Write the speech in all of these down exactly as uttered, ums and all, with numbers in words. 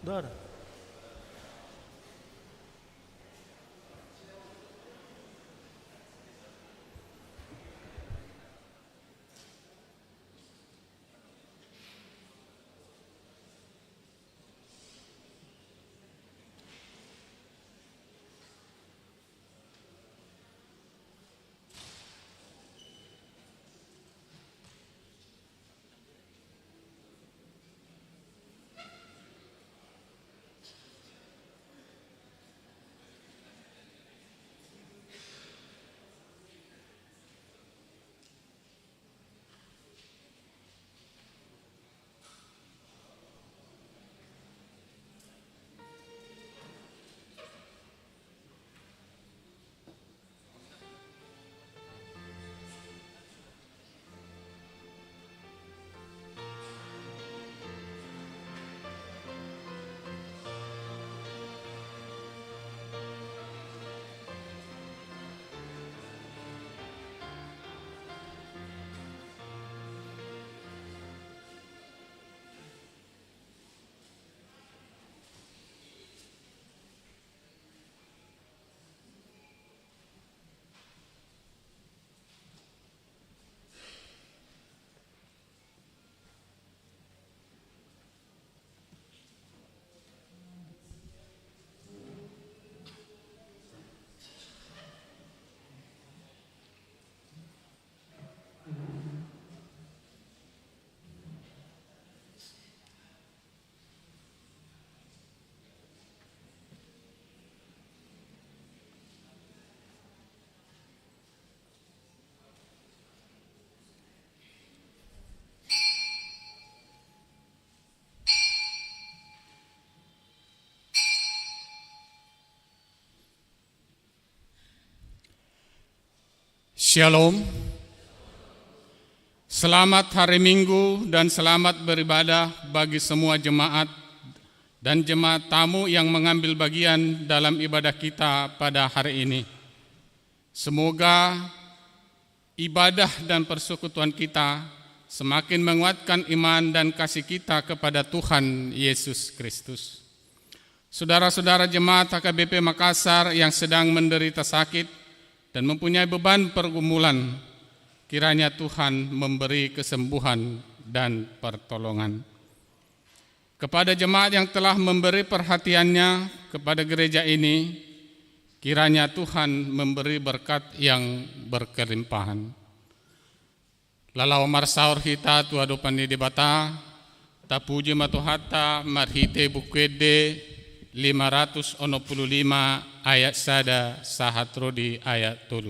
Saudara. Shalom. Selamat hari Minggu dan selamat beribadah bagi semua jemaat dan jemaat tamu yang mengambil bagian dalam ibadah kita pada hari ini. Semoga ibadah dan persekutuan kita semakin menguatkan iman dan kasih kita kepada Tuhan Yesus Kristus. Saudara-saudara jemaat H K B P Makassar yang sedang menderita sakit dan mempunyai beban pergumulan, kiranya Tuhan memberi kesembuhan dan pertolongan. Kepada jemaat yang telah memberi perhatiannya kepada gereja ini, kiranya Tuhan memberi berkat yang berkelimpahan. Laho marsaor hita tu adopan ni Debata, tapuji ma Tuhanta marhite Buku Ende lima ratus onom pulu lima ayat sada sahat ro di ayat tolu.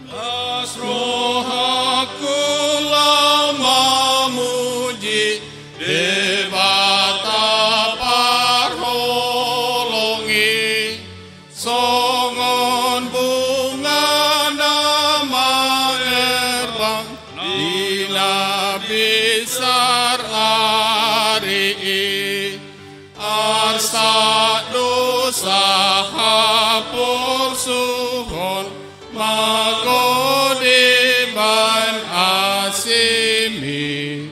Las rohangku laho mamuji Debata parholong i, songon bunga na mangerbang di na binsar ari i. Arsak dosa haporsuhon magodang bahen asimi.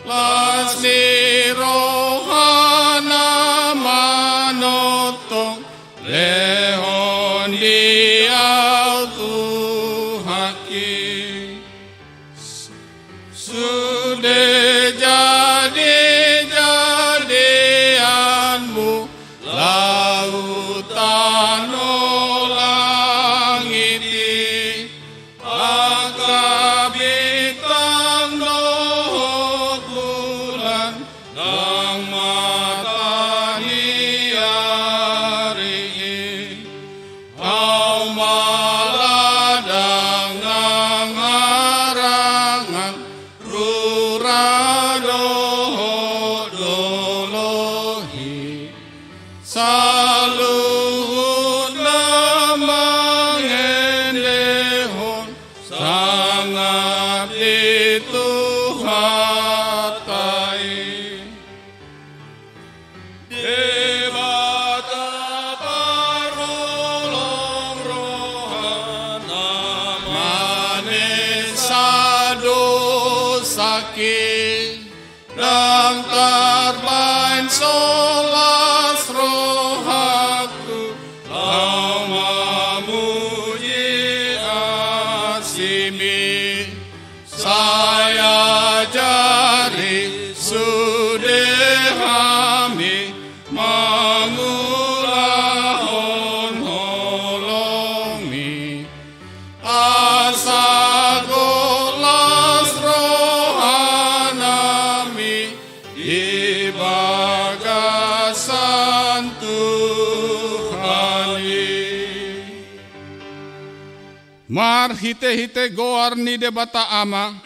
Las ni roha na manongtong lehon di ahu Tuhanki. Sude jadi-jadianmu laut tano langit i, angka bintang dohot bulan, nang mata ni ari i. Ahu ma ladang nang harangan, rura dohot dolok i. Saluhutna mangendehon sangap di Tuhanta i. Las rohangku laho mamuji asimi, sai ajari sude hami mangulahon holongmi. Asa gok las rohanami di bagasan Tuhan i. Marhitehite goar ni Debata Ama,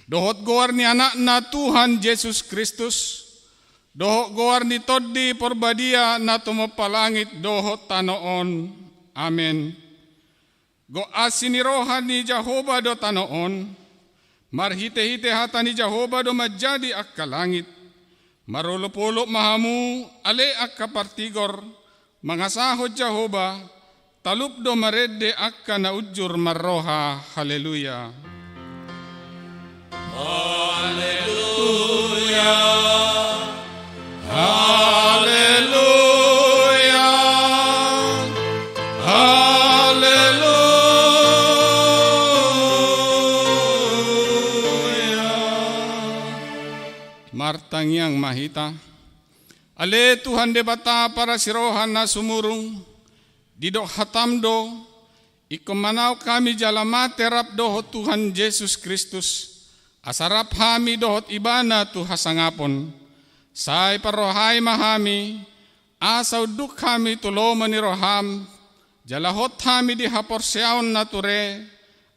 dohot goar ni Anakna Tuhan Jesus Kristus, dohot goar ni Tondi Porbadia na tumompa langit dohot tano on. Amen. Gok asi ni roha ni Jahowa do tano on, marhitehite hata ni Jahowa do manjadi angka langit. Marolopolop ma hamu, ale angka partigor, mangasahon Jahowa, talup do marende angka na unjur marroha. Haleluya. Haleluya. Haleluya. Haleluya. Martangiang ma hita. Ale Tuhan Debata parasiroha na sumurung, didok hatam do, ingkon manaon hami jala mate rap dohot Tuhan Jesus Kristus, asa rap hami dohot Ibana tu hasangapon. Sai parrohai ma hami, asa unduk hami tu lomo ni roham, jala hot hami di haporseaon na ture,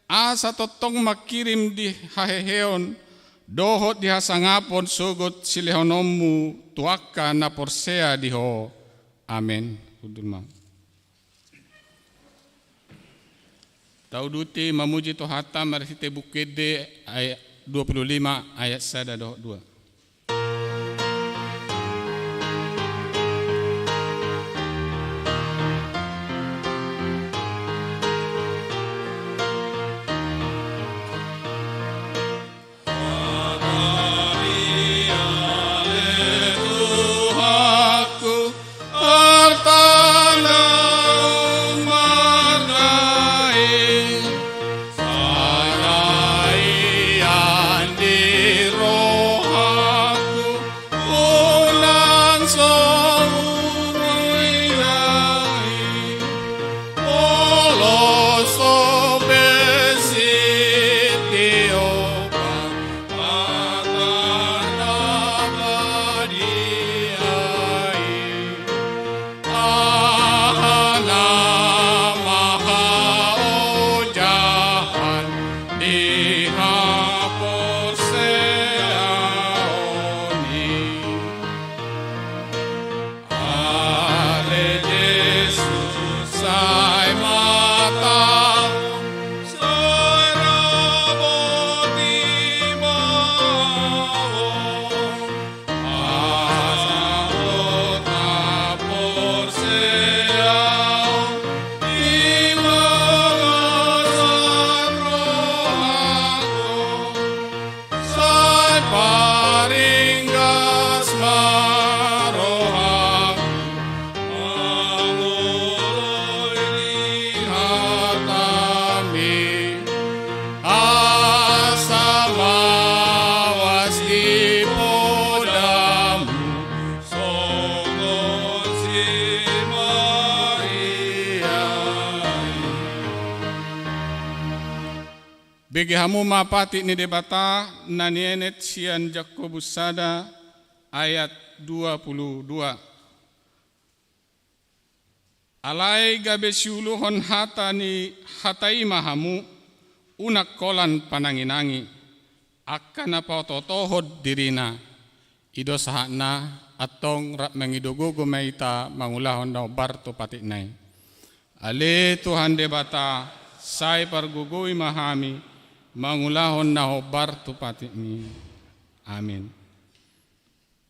asa tongtong mangkirim di haheheon dohot di hasangapon sogot silehononmu tu angka na porsea di Ho. Amen. Hundul ma. Tauduti mamuji Tuhanta marhite Buku Ende ayat dua puluh lima ayat sada dohot dua. Ale Jesus, sai ma taon, sai rap botima on, asa hot haporseaon di bagasan rohangku. Sai paringgas ma rohangku mangoloi hatami, asa mawas di podamu songon si Maria i. Bege hamu ma patik ni Debata na nienet sian Jakobus sada ayat dua puluh dua. Alai gabe siuluhon hata ni hata i ma hamu, unang holan pananginangi angka na paotootohon dirina. I do sahatna, antong rap mangido gogo ma hita mangulahon na hombar tu patikna i. Ale Tuhan Debata, sai pargogoi ma hami mangulahon na hombar tu patikmi. Amin.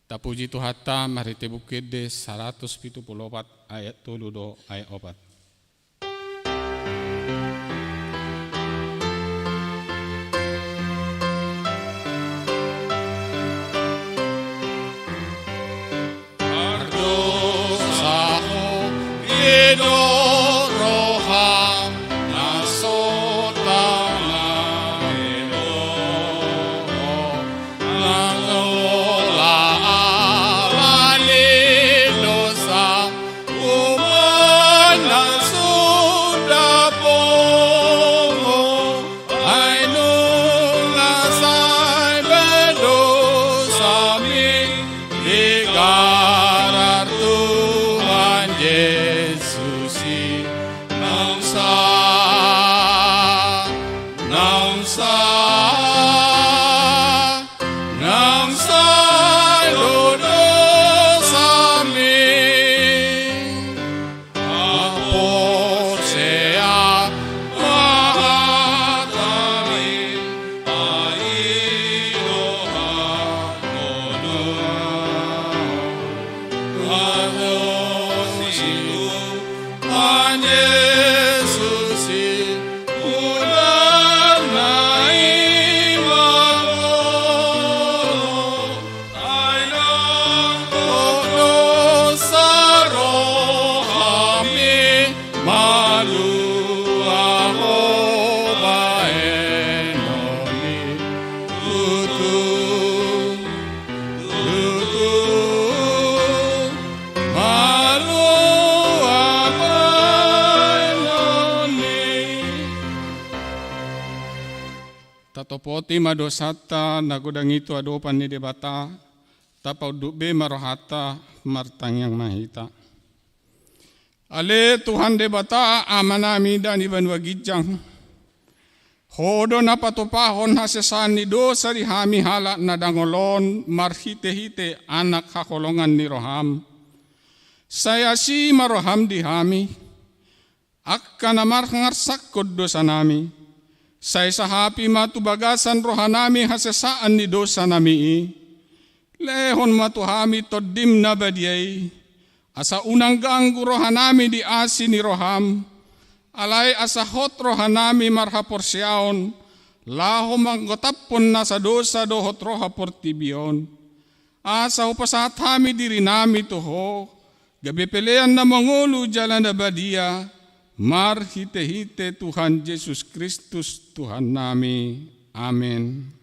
Tapuji Tuhanta marhite Buku Ende saratus pitu pulu opat ayat tolu dohot ayat opat. Tuhan Jesus i, unang na i ma ai nang dosa rohami, malua ho baenon i. Tutu, tutu, malua baenon i. Tatopoti ma dosanta na godang i tu adopan ni Debata, tapaunduk be ma rohanta, martangiang ma hita. Ale Tuhan Debata, Amanami na di banua ginjang, Ho do na patupahon hasesaan ni dosa di hami halak na dangol on marhitehite Anak haholongan ni roham. Sai asi ma roham di hami, angka na mangarsakhon dosanami. Sai sahapi ma tu bagasan rohanami hasesaan ni dosanami i. Lehon ma tu hami Tondim na badia i, asa unang ganggu rohanami di asi ni roham, alai asa hot rohanami marhaporseaon, laho manggotaphon nasa dosa dohot roha portibi on. Asa hupasahat hami dirinami tu Ho, gabe pelean na mangolu jala na badia, marhitehite Tuhan Jesus Kristus Tuhannami. Amen.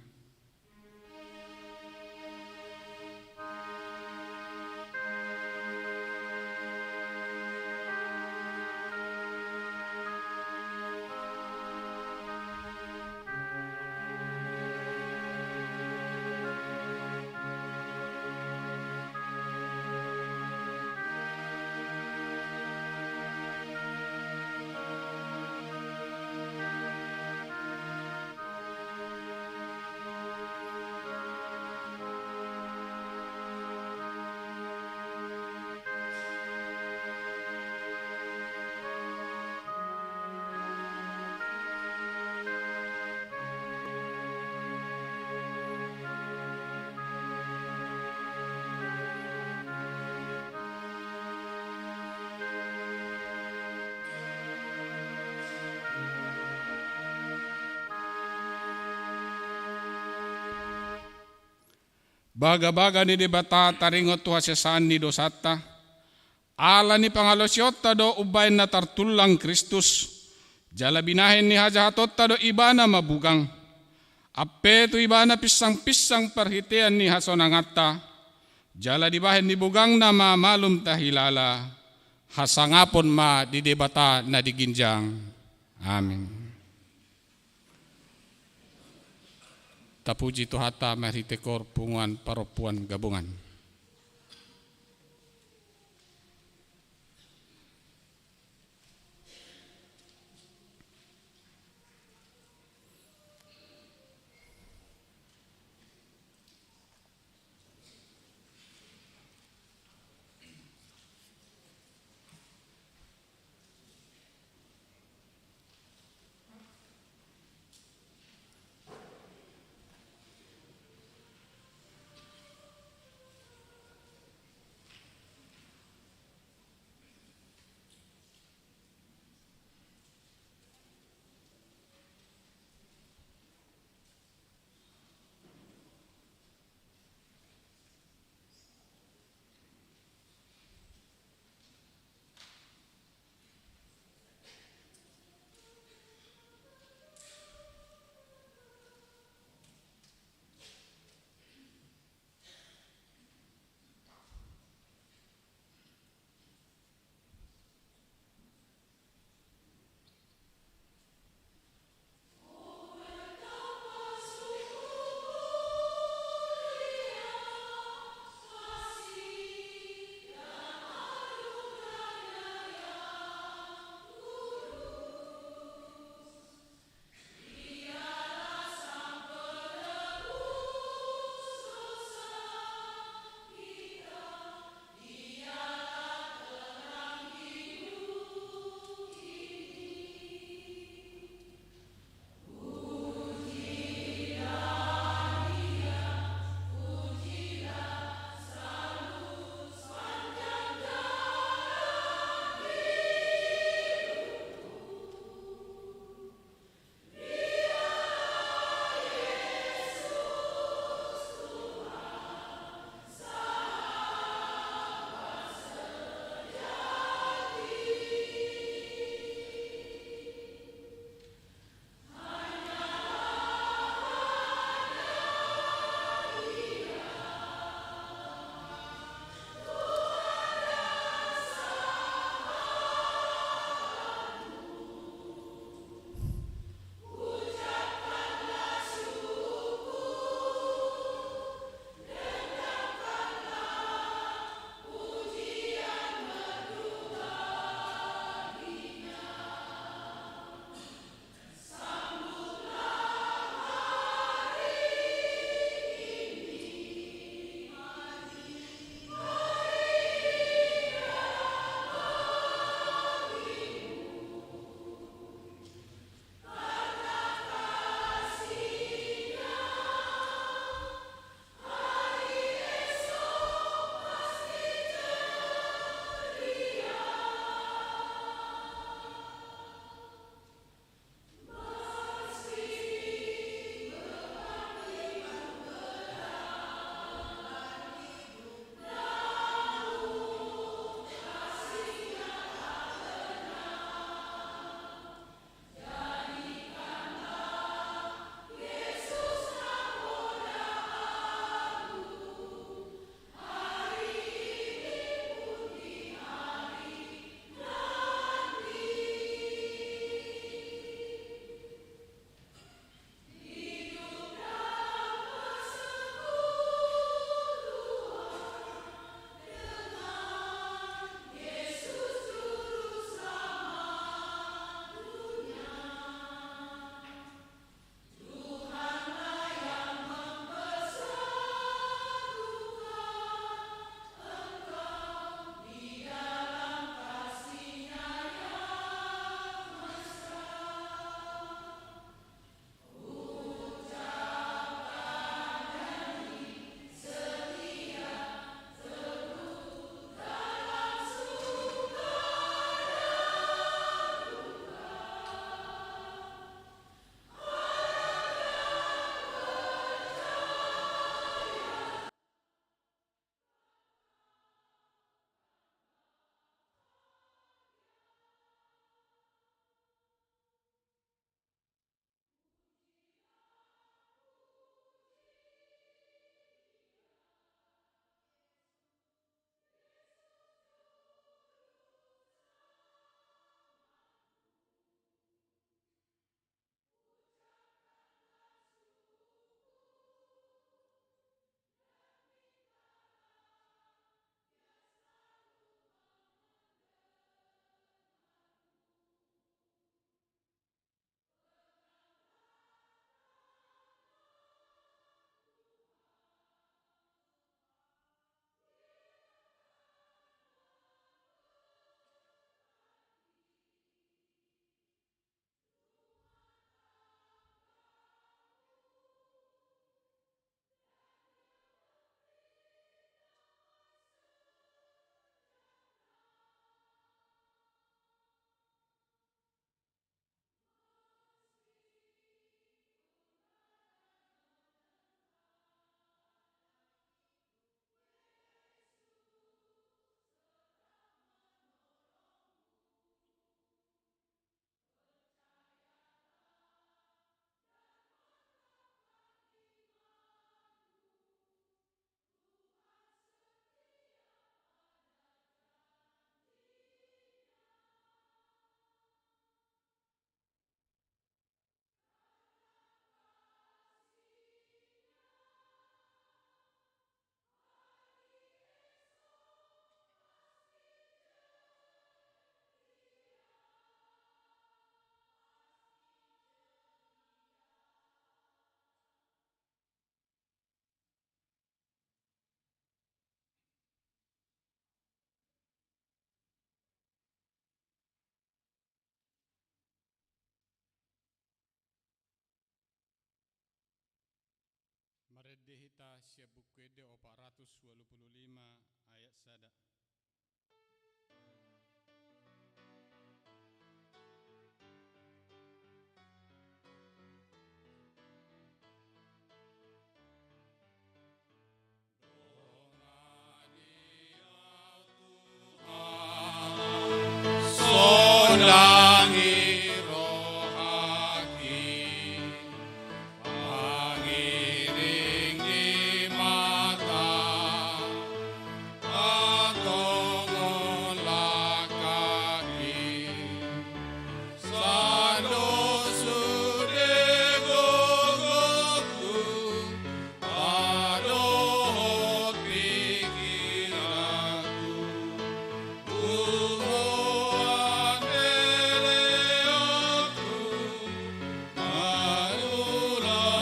Bagabaga ni Debata taringot tu hasesaan ni dosanta, ala ni pangalaosionta do umbahen na tartullang Kristus, jala binahen ni hajahatonta do Ibana mabugang. Ampe tu Ibana pinsangpinsang parhitean ni hasonanganta, jala dibahen ni bugangna ma malum tahilala, hasangapon ma di Debata na di ginjang. Amin. Tapuji Tuhanta marhite koor punguan parompuan gabungan. Hita sian Buku Ende opat ratus ualu pulu lima ayat sada. Sondangi rohangki, mangiring di mata, antong langkangki. Sandok sude gogoku, padohot pikiranku, tung ho angka lelengku, manghulahula.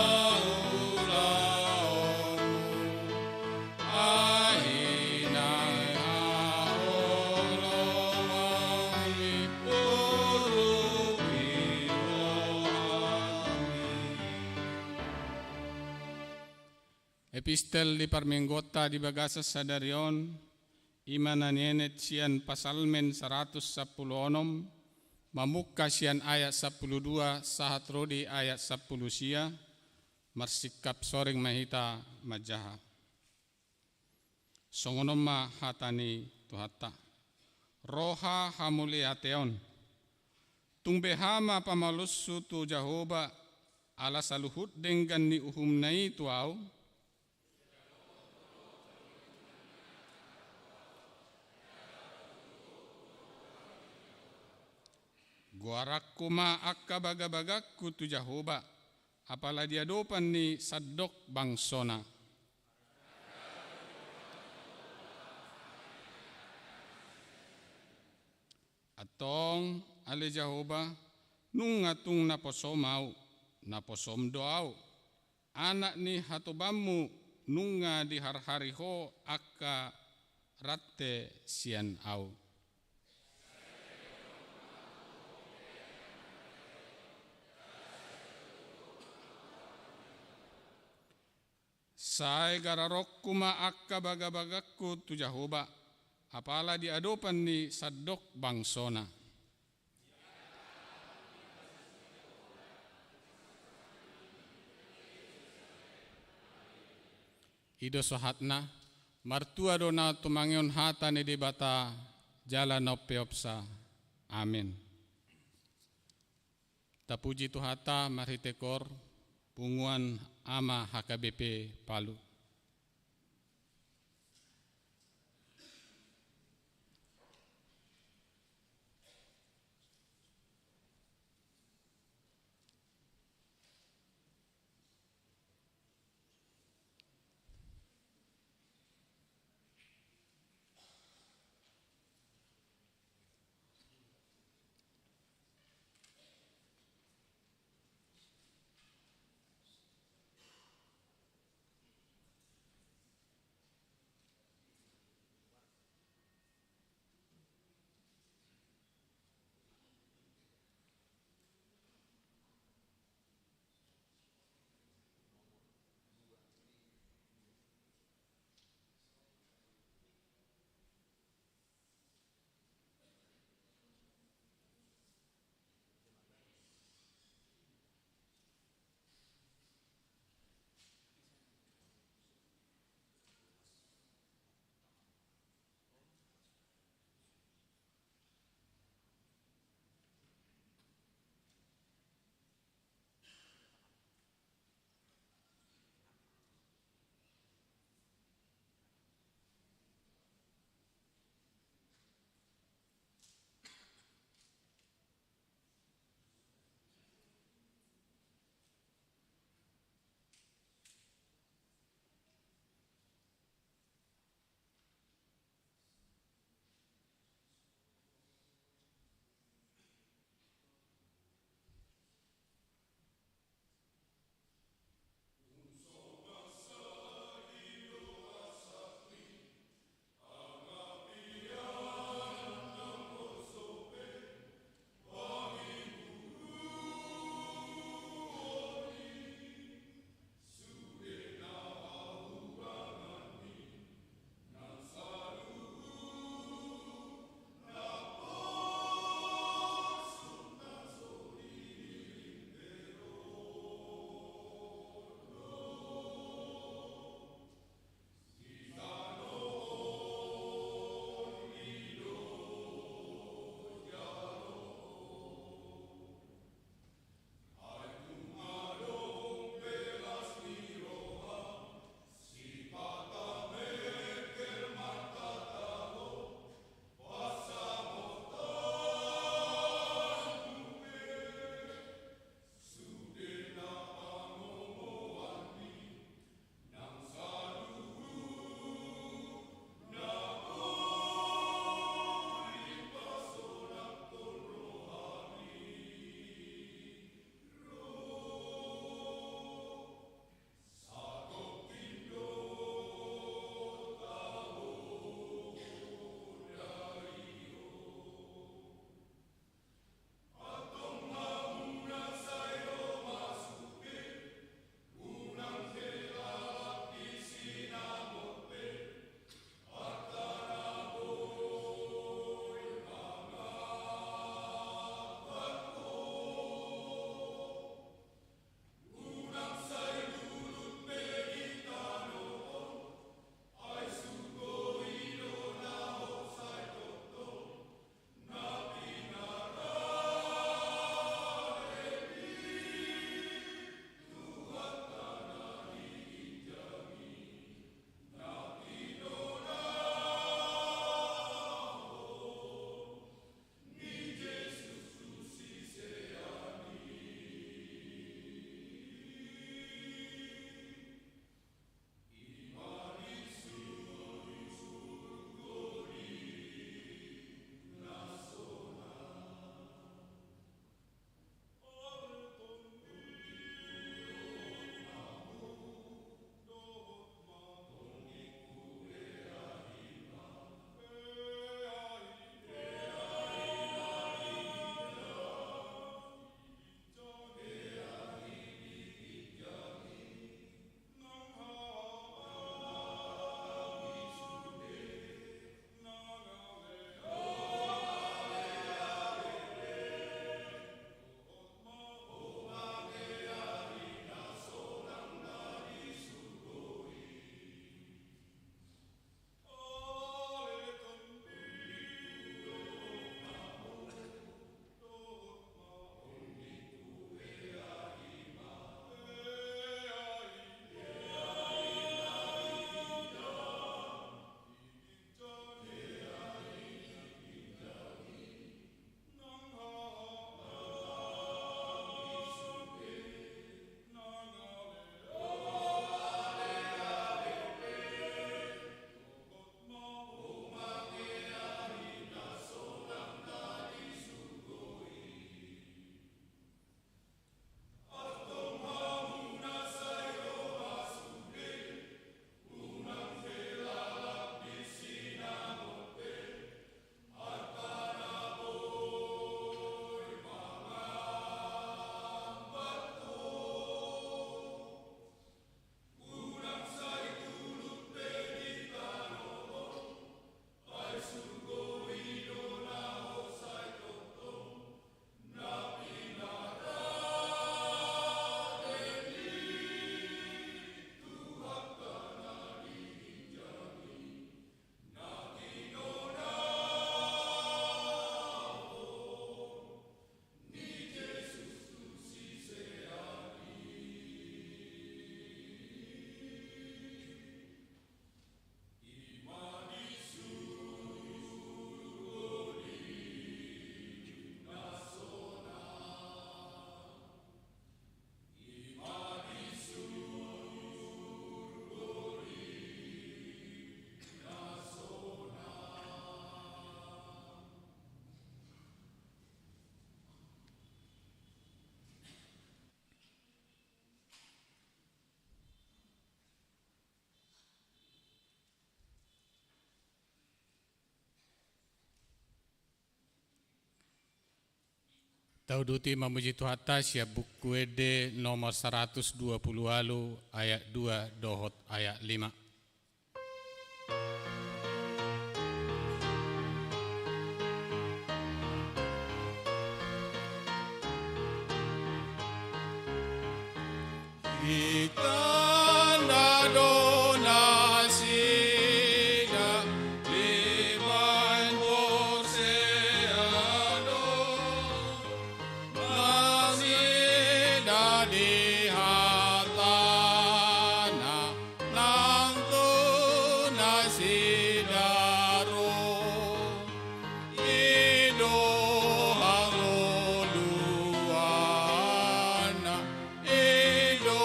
Epistel di parmingguonta di bagasan sadari on, i ma na nienet sian Psalmen saratus sampulu onom, mamungka sian ayat sampulu dua sahat ro di ayat sampulu sia, marsingkap soring ma hita manjaha. Songon on ma hata ni Tuhanta. Roha hamuliateon. Tung beha ma pamalumhu tu Jahowa, ala saluhut denggan ni uhumna i tu ahu? Goaranku ma angka bagabagangku tu Jahowa, apala di adopan ni sandok bangsona. Antong, ale Jahowa, nunga tung naposom ahu, naposom do ahu. Anak ni hatobanmu, nunga diharhari ho angka rante sian ahu. Sai gararonku ma angka bagabagangku tu Jahowa, apala di adopan ni sandok bangsona. I do sahatna, martua do na tumangihon hata ni Debata, jala na umpeopsa. Amen. Tapuji Tuhanta marhite koor, punguan Ama H K B P Palu. Tauduti mamuji Tuhanta sian Buku Ende nomor saratus dua pulu ualu, ayat dua dohot ayat lima. Hitanda do nasida, dibaen porsea do nasida di hatana, nang tu nasida ro. I do hangoluanna, i do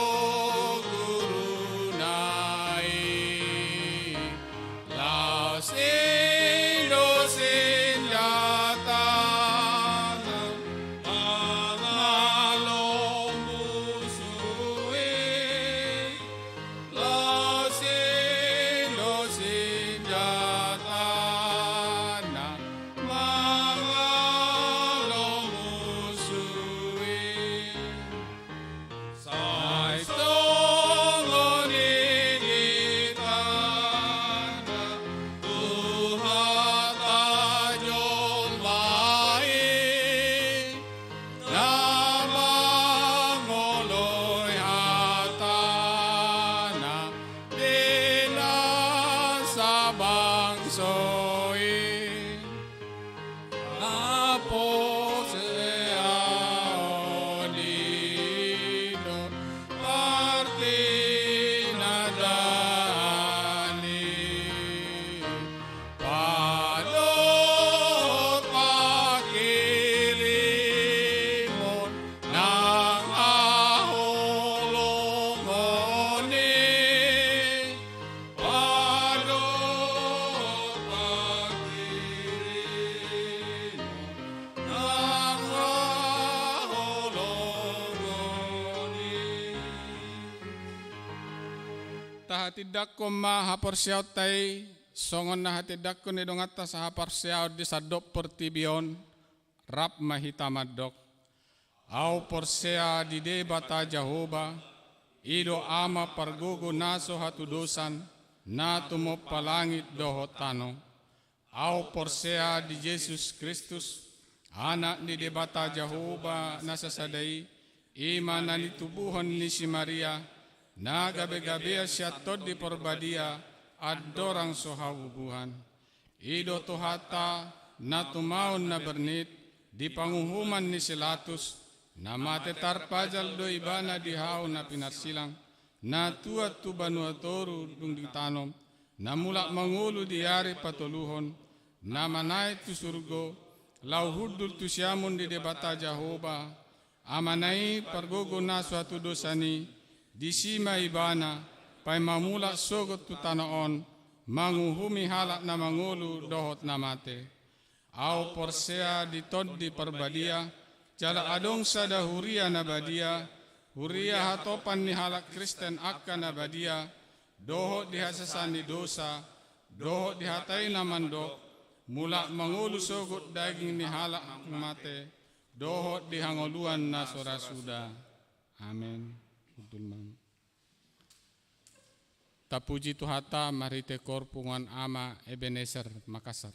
guruna i. Las i do sinjatana, mangalo musu i. Las i do sinjatana, mangalo musu i. Sai songon i di tanda Tuhanta jolma i, na mangoloi hatana di na sabangso i. Na porsea on i do partinandaan i. Padohot pangkirimon nang haholongon i. Padohot pangkirimon nang haholongon i. Tahatindangkon ma haporseaonta i, songon na hatindangkon ni donganta sahaporseaon di sandok portibi on. Rap ma hita mandok: Ahu porsea di Debata Jahowa, i do Ama pargogo na so hatudosan, na tumompa langit dohot tano. Ahu porsea di Jesus Kristus, Anak ni Debata Jahowa na sasada i, i ma na nitubuhon ni si Maria, na gabegabean sian Tondi Parbadia, andorang so haubuhan. I do Tuhanta, na tumaon na bernit, di panguhuman ni si Latus, na mate tarpajal do ibana di hau na pinarsilang, na tuat tu banua toru dung ditanom, na mulak mangolu di ari patoluhon, na manaek tu surgo, laho hundul tu siamun ni Debata Jahowa, Amana i pargogo na so hatudosan i, disi ma ibana, paima mulak sogot tu tano on, manguhumi halak na mangolu dohot na mate. Ahu porsea di Tondi Parbadia, jala adong sada huria na badia, huria hatopan ni halak Kristen angka na badia, dohot di hasesaan ni dosa, dohot di hata i na mandok, mulak mangolu sogot daging ni halak na mate, dohot di hangoluan na so ra suda. Amen. Hundul ma. Tapuji Tuhanta marhite koor punguan Ama Ebenezer Makassar.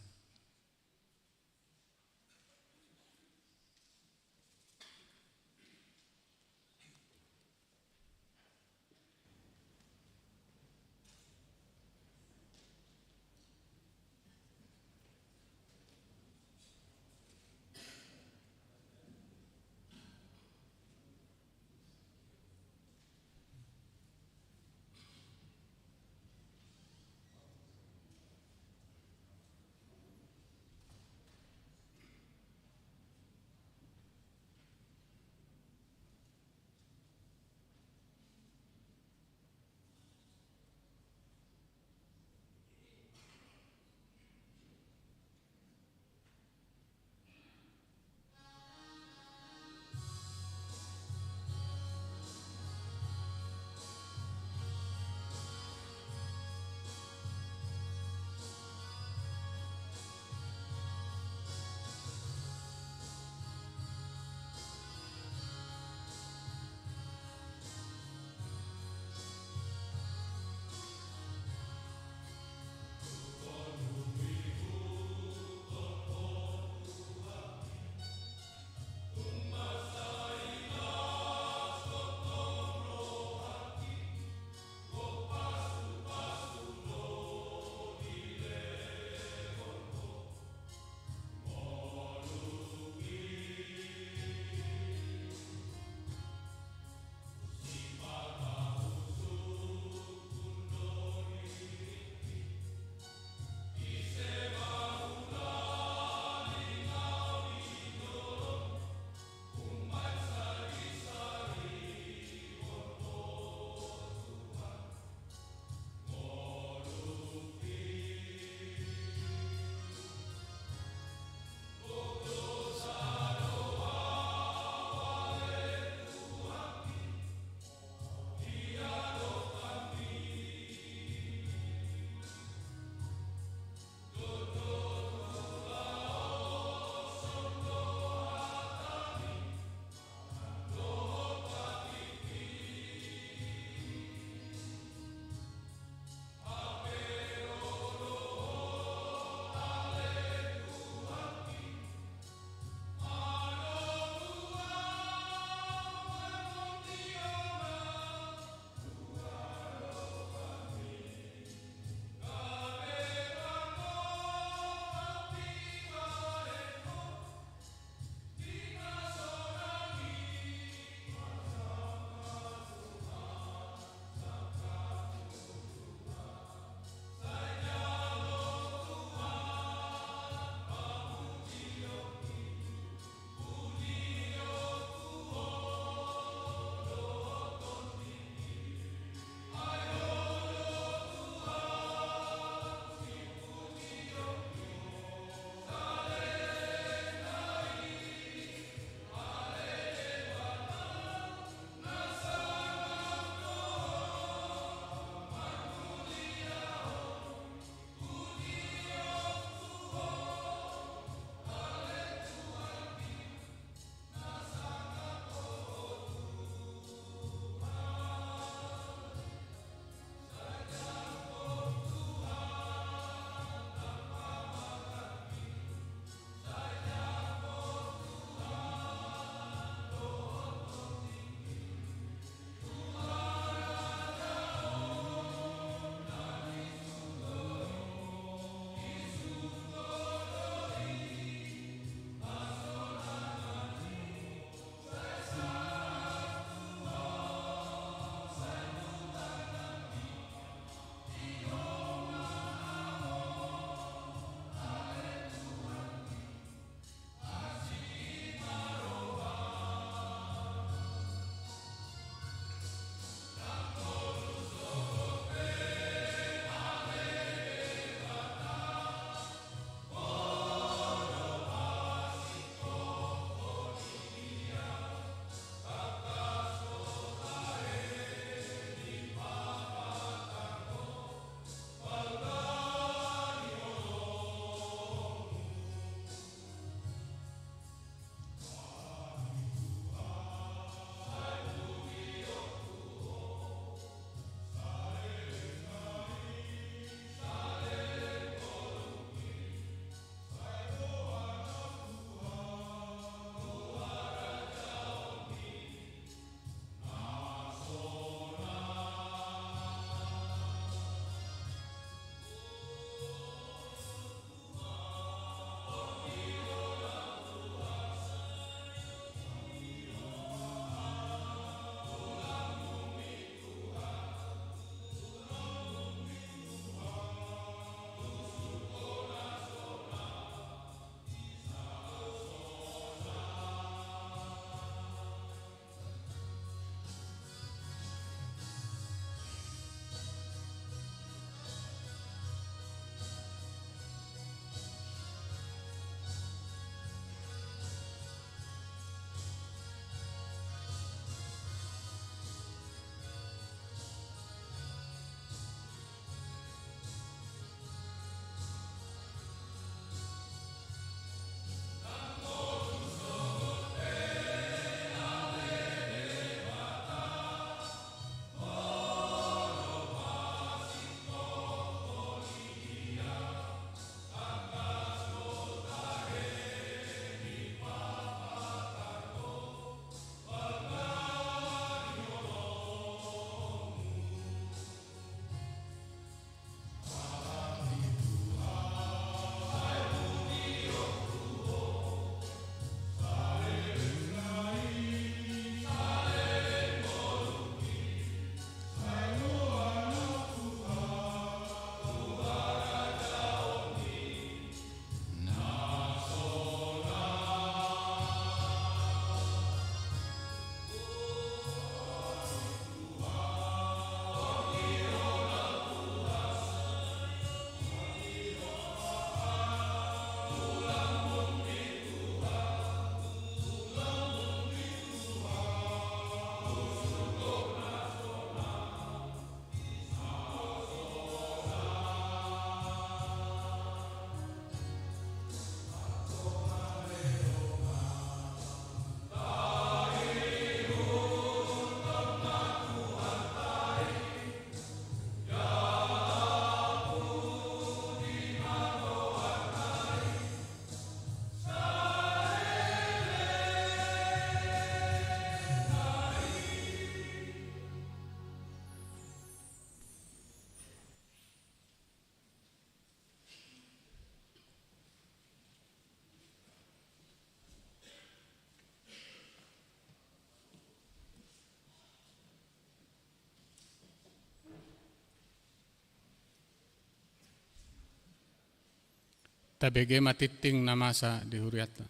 Tabege ma tingting na masa di hurianta.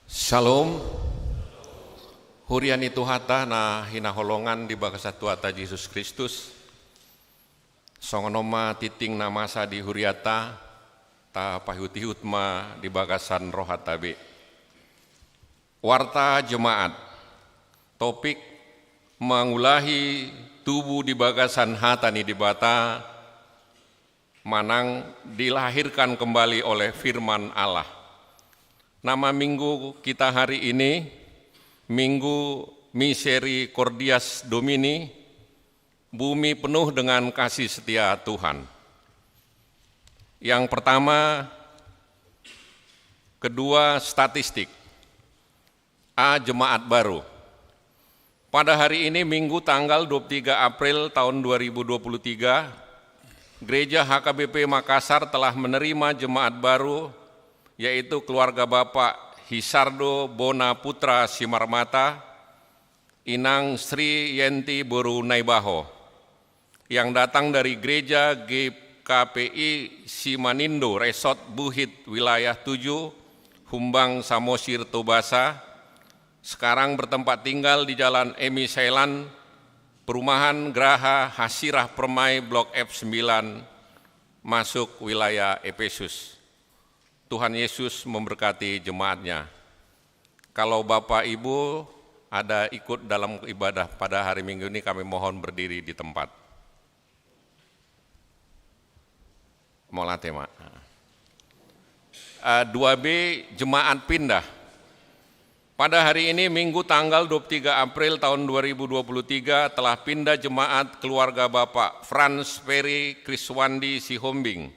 Shalom. Huria ni Tuhanta na hinaholongan di bagasan Tuhanta Jesus Kristus. Songon on ma tingting na masa di hurianta, tapaihut-ihut ma di bagasan rohanta be. Warta Jemaat. Topik: mangulahi tubu di bagasan hata ni Debata, manang dilahirkan kembali oleh firman Allah. Nama minggu kita hari ini, Minggu Misericordias Domini, bumi penuh dengan kasih setia Tuhan. Yang pertama, kedua, statistik. A, jemaat baru. Pada hari ini, Minggu tanggal dua puluh tiga April tahun dua ribu dua puluh tiga, Gereja H K B P Makassar telah menerima jemaat baru, yaitu keluarga Bapak Hisardo Bona Putra Simarmata, Inang Sri Yenti boru Naibaho, yang datang dari Gereja G K P I Simanindo Resort Buhit, Wilayah tujuh, Humbang, Samosir, Tobasa, sekarang bertempat tinggal di Jalan Emi Sailan, Perumahan Graha Hasirah Permai, Blok F sembilan, masuk wilayah Epesus. Tuhan Yesus memberkati jemaatnya. Kalau Bapak Ibu ada ikut dalam ibadah pada hari Minggu ini, kami mohon berdiri di tempat. Mauliate ma. Eh, dua B, jemaat pindah. Pada hari ini, Minggu tanggal dua puluh tiga April tahun dua ribu dua puluh tiga, telah pindah jemaat keluarga Bapak Frans Ferry Kriswandi Sihombing,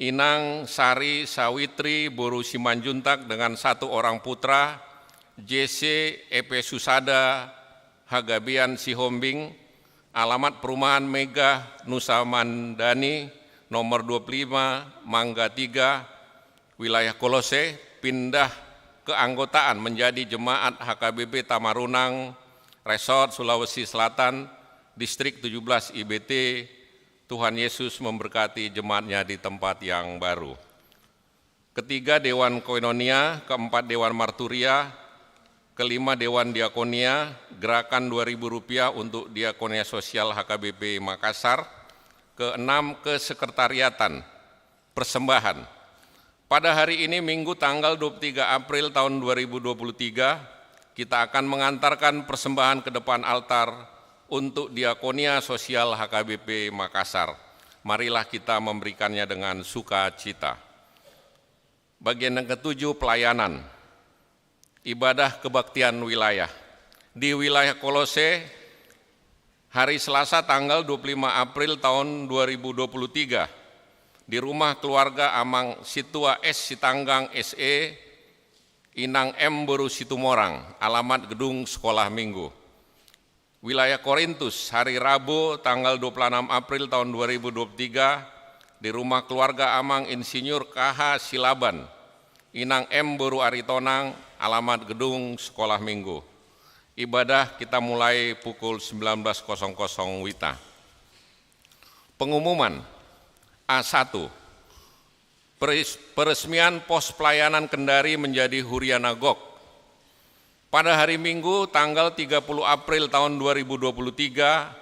Inang Sari Sawitri boru Simanjuntak dengan satu orang putra, J C Epesusada Hagabean Sihombing, alamat Perumahan Megah Nusa Mandani, nomor dua puluh lima, Mangga tiga, wilayah Kolose, pindah keanggotaan menjadi jemaat H K B P Tamarunang Resort, Sulawesi Selatan, Distrik tujuh belas I B T. Tuhan Yesus memberkati jemaatnya di tempat yang baru. Ketiga, Dewan Koinonia, keempat, Dewan Marturia, kelima, Dewan Diakonia, gerakan dua ribu rupiah untuk Diakonia Sosial H K B P Makassar, keenam, kesekretariatan, persembahan. Pada hari ini, Minggu tanggal dua puluh tiga April tahun dua ribu dua puluh tiga, kita akan mengantarkan persembahan ke depan altar untuk Diakonia Sosial H K B P Makassar. Marilah kita memberikannya dengan sukacita. Bagian yang ketujuh, pelayanan. Ibadah kebaktian wilayah. Di wilayah Kolose, hari Selasa tanggal dua puluh lima April tahun dua ribu dua puluh tiga, di rumah keluarga Amang Situa S Sitanggang S E, Inang M boru Situmorang, alamat Gedung Sekolah Minggu. Wilayah Korintus, hari Rabu tanggal dua puluh enam April tahun dua ribu dua puluh tiga, di rumah keluarga Amang Insinyur K H Silaban, Inang M boru Aritonang, alamat Gedung Sekolah Minggu. Ibadah kita mulai pukul sembilan belas kosong kosong wita. Pengumuman. A satu. Peres-, peresmian pos pelayanan Kendari menjadi Huria na gok. Pada hari Minggu, tanggal tiga puluh April tahun dua ribu dua puluh tiga,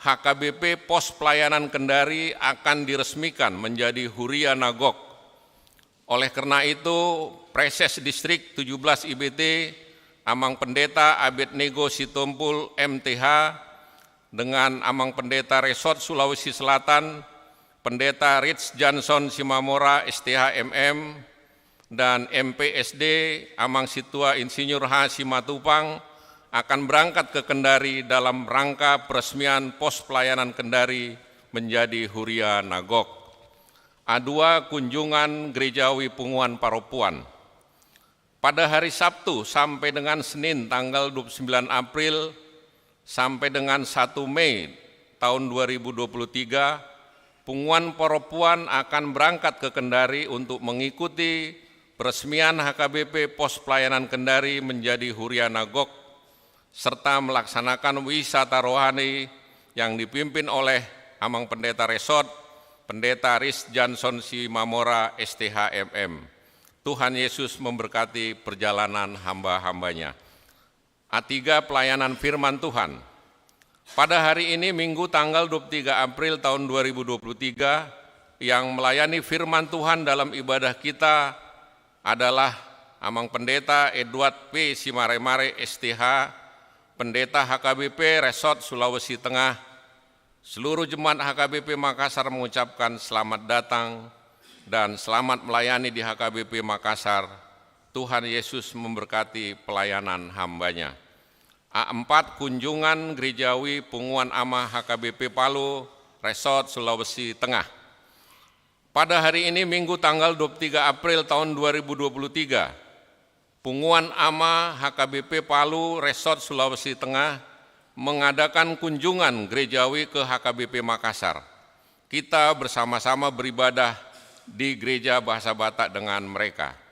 H K B P Pos Pelayanan Kendari akan diresmikan menjadi Huria na gok. Oleh karena itu, Praeses Distrik tujuh belas I B T, Amang Pendeta Abednego Sitompul, M T H, dengan Amang Pendeta Resort Sulawesi Selatan, Pendeta Rich Johnson Simamora, S T H M M, dan M P S D Amang Situa Insinyur H Simatupang, akan berangkat ke Kendari dalam rangka peresmian pos pelayanan Kendari menjadi Huria na gok. A dua, kunjungan gerejawi punguan parompuan. Pada hari Sabtu sampai dengan Senin tanggal dua puluh sembilan April sampai dengan satu Mei tahun dua ribu dua puluh tiga, Punguan Parompuan akan berangkat ke Kendari untuk mengikuti peresmian H K B P Pos Pelayanan Kendari menjadi huria na gok, serta melaksanakan wisata rohani yang dipimpin oleh Amang Pendeta Resort, Pendeta Ris Johnson Simamora, S T H, M M. Tuhan Yesus memberkati perjalanan hamba-hamba-Nya. A tiga, pelayanan firman Tuhan. Pada hari ini, Minggu tanggal dua puluh tiga April tahun dua ribu dua puluh tiga, yang melayani firman Tuhan dalam ibadah kita adalah Amang Pendeta Edward P. Simaremare, S T H, Pendeta H K B P Resort Sulawesi Tengah. Seluruh jemaat H K B P Makassar mengucapkan selamat datang dan selamat melayani di H K B P Makassar. Tuhan Yesus memberkati pelayanan hamba-Nya. A empat, kunjungan gerejawi Punguan Ama H K B P Palu, Resort Sulawesi Tengah. Pada hari ini, Minggu tanggal dua puluh tiga April tahun dua ribu dua puluh tiga, Punguan Ama H K B P Palu, Resort Sulawesi Tengah, mengadakan kunjungan gerejawi ke H K B P Makassar. Kita bersama-sama beribadah di gereja bahasa Batak dengan mereka.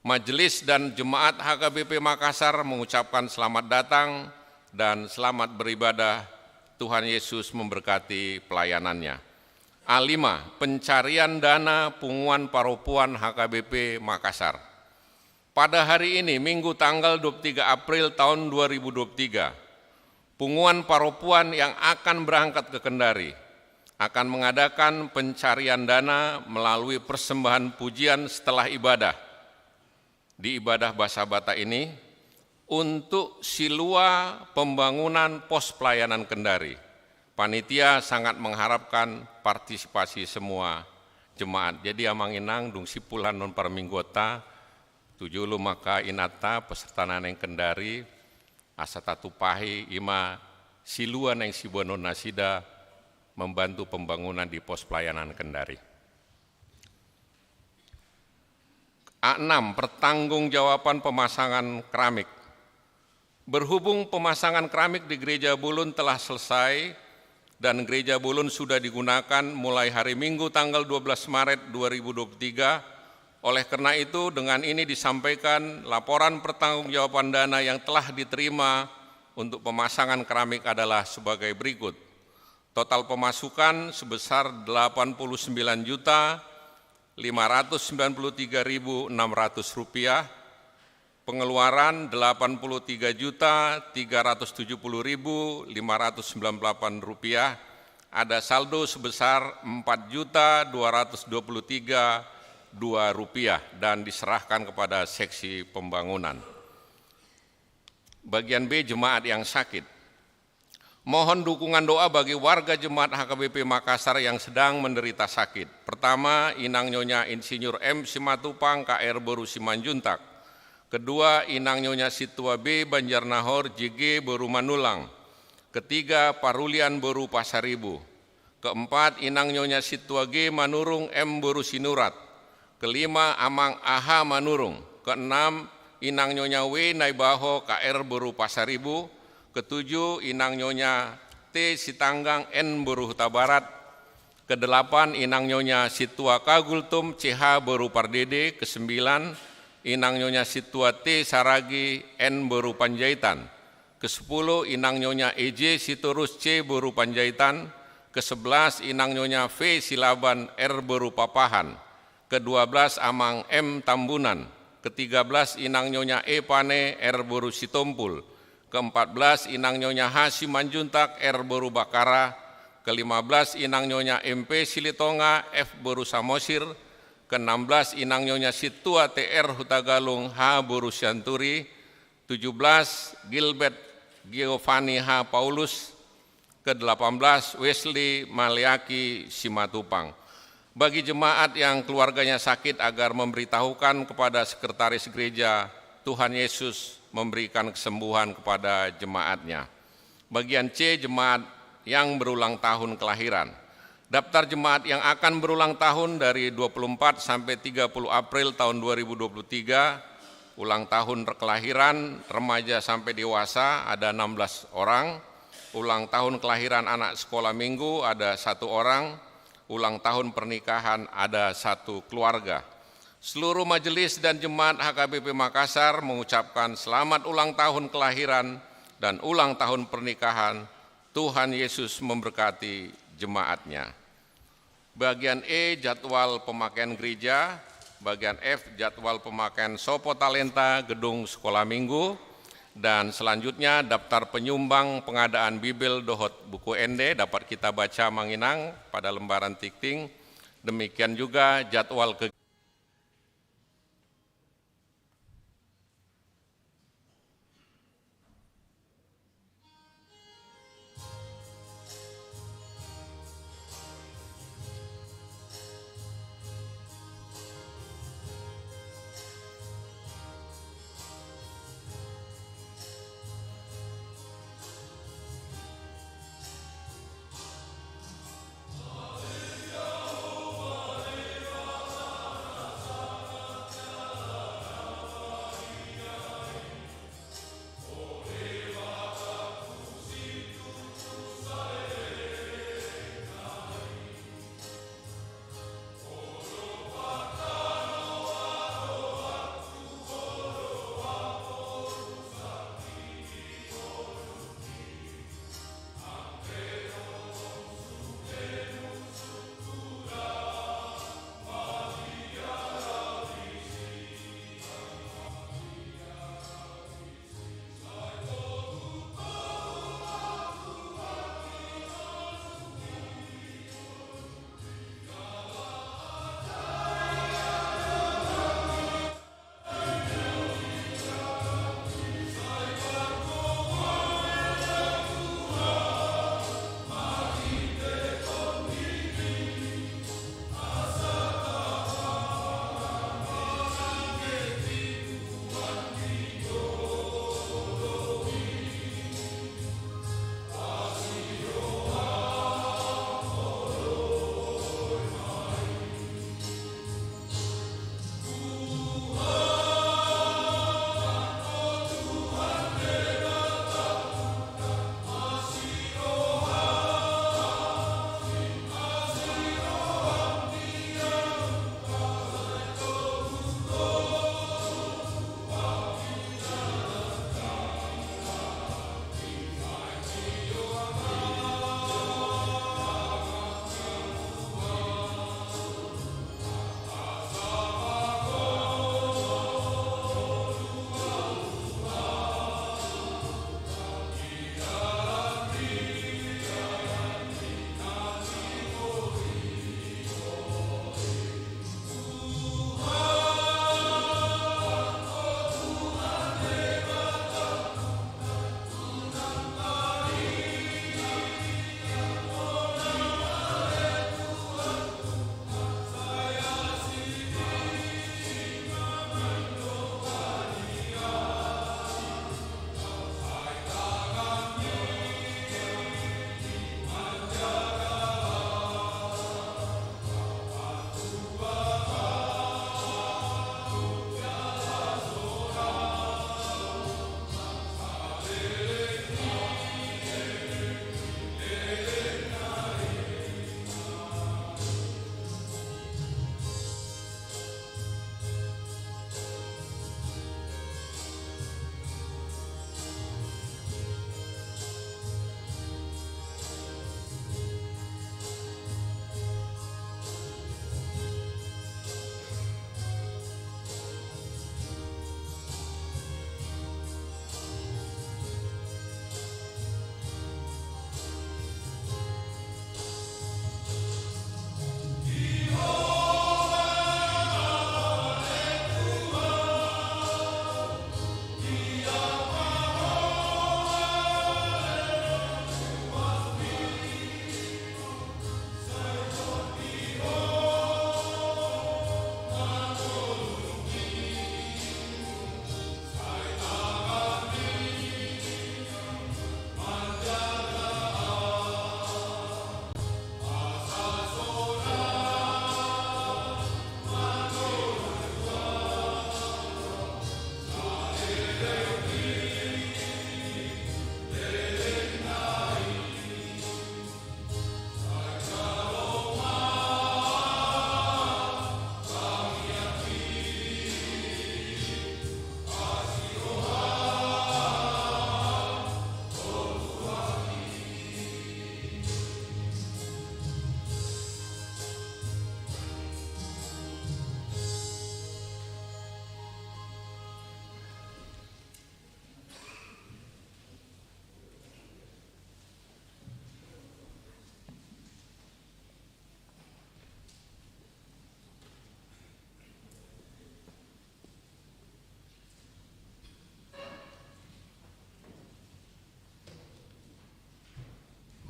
Majelis dan jemaat H K B P Makassar mengucapkan selamat datang dan selamat beribadah. Tuhan Yesus memberkati pelayanannya. A lima, pencarian dana Punguan Parompuan H K B P Makassar. Pada hari ini, Minggu tanggal dua puluh tiga April tahun dua ribu dua puluh tiga, Punguan Parompuan yang akan berangkat ke Kendari akan mengadakan pencarian dana melalui persembahan pujian setelah ibadah di ibadah bahasa Batak ini untuk silua pembangunan pos pelayanan Kendari. Panitia sangat mengharapkan partisipasi semua jemaat. Jadi, Amang Inang, dung simpul annon parmingguonta, tu jolo ma angka inanta peserta na naeng Kendari, asa tatumpahi, i ma silua naeng siboanon nasida membantu pembangunan di pos pelayanan Kendari. A enam, pertanggungjawaban pemasangan keramik. Berhubung pemasangan keramik di Gereja Bolon telah selesai dan Gereja Bolon sudah digunakan mulai hari Minggu tanggal dua belas Maret dua ribu dua puluh tiga, oleh karena itu, dengan ini disampaikan laporan pertanggungjawaban dana yang telah diterima untuk pemasangan keramik adalah sebagai berikut. Total pemasukan sebesar delapan puluh sembilan juta lima ratus sembilan puluh tiga ribu enam ratus rupiah, pengeluaran delapan puluh tiga juta tiga ratus tujuh puluh ribu lima ratus sembilan puluh delapan rupiah, ada saldo sebesar empat juta dua ratus dua puluh tiga dua rupiah dan diserahkan kepada seksi pembangunan. Bagian B, jemaat yang sakit. Mohon dukungan doa bagi warga jemaat H K B P Makassar yang sedang menderita sakit. Pertama, Inang Nyonya Insinyur M Simatupang, K R boru Simanjuntak. Kedua, Inang Nyonya Situa B Banjarnahor, J G boru Manulang. Ketiga, Parulian boru Pasaribu. Keempat, Inang Nyonya Situa G Manurung, M boru Sinurat. Kelima, Amang A H Manurung. Keenam, Inang Nyonya W Naibaho, K R boru Pasaribu. Ketujuh, Inang Nyonya T Sitanggang, N boru Hutabarat. Kedelapan, Inang Nyonya Situa K Gultom, C H boru Pardede. Kesembilan, Inang Nyonya Situa T Saragi, N boru Panjaitan. Kesepuluh, Inang Nyonya E J Sitorus, C boru Panjaitan. Kesebelas, Inang Nyonya V Silaban, R boru Papahan. Kedua belas, Amang M Tambunan. Ketiga belas, Inang Nyonya E Pane, R boru Sitompul. Keempat belas, Inang Nyonya H Simanjuntak, R boru Bakara. Kelima belas, Inang Nyonya M P Silitonga, F boru Samosir. Keenam belas, Inang Nyonya Situa T R Hutagalung, H boru Sianturi. Tujuh belas, Gilbert Giovanni H Paulus. Kedelapan belas, Wesley Maleaki Simatupang. Bagi jemaat yang keluarganya sakit, agar memberitahukan kepada sekretaris gereja, Tuhan Yesus memberikan kesembuhan kepada jemaatnya. Bagian C, jemaat yang berulang tahun kelahiran. Daftar jemaat yang akan berulang tahun dari dua puluh empat sampai tiga puluh April tahun dua ribu dua puluh tiga, ulang tahun kelahiran remaja sampai dewasa ada enam belas orang, ulang tahun kelahiran anak sekolah minggu ada satu orang, ulang tahun pernikahan ada satu keluarga. Seluruh majelis dan jemaat H K B P Makassar mengucapkan selamat ulang tahun kelahiran dan ulang tahun pernikahan. Tuhan Yesus memberkati jemaatnya. Bagian E, jadwal pemakaian gereja. Bagian F, jadwal pemakaian Sopo Talenta gedung sekolah minggu. Dan selanjutnya, daftar penyumbang pengadaan Bibel dohot buku ende dapat kita baca manginang pada lembaran tikting. Demikian juga jadwal ke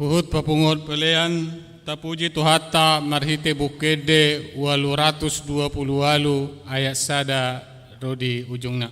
Huhut papunguhon pelean, tapuji Tuhanta marhite Buku Ende ualu ratus dua pulu ualu ayat sada ro di ujungna.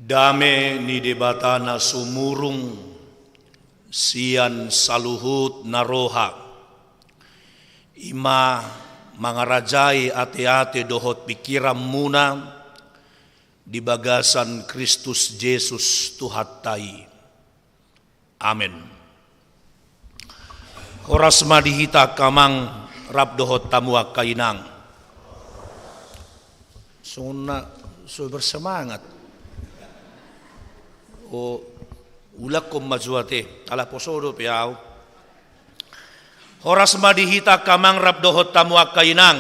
Dame ni Debata na sumurung sian saluhut na roha, i ma mangarajai ateate dohot pingkiranmuna di bagasan Kristus Jesus Tuhanta i. Amen. Horas ma di hita angka amang rap dohot hamu angka inang. Songon na so bersemangat. O, ulakkon ma jo ate, ala poso dope au. Horas ma di hita angka amang rap dohot hamu angka inang.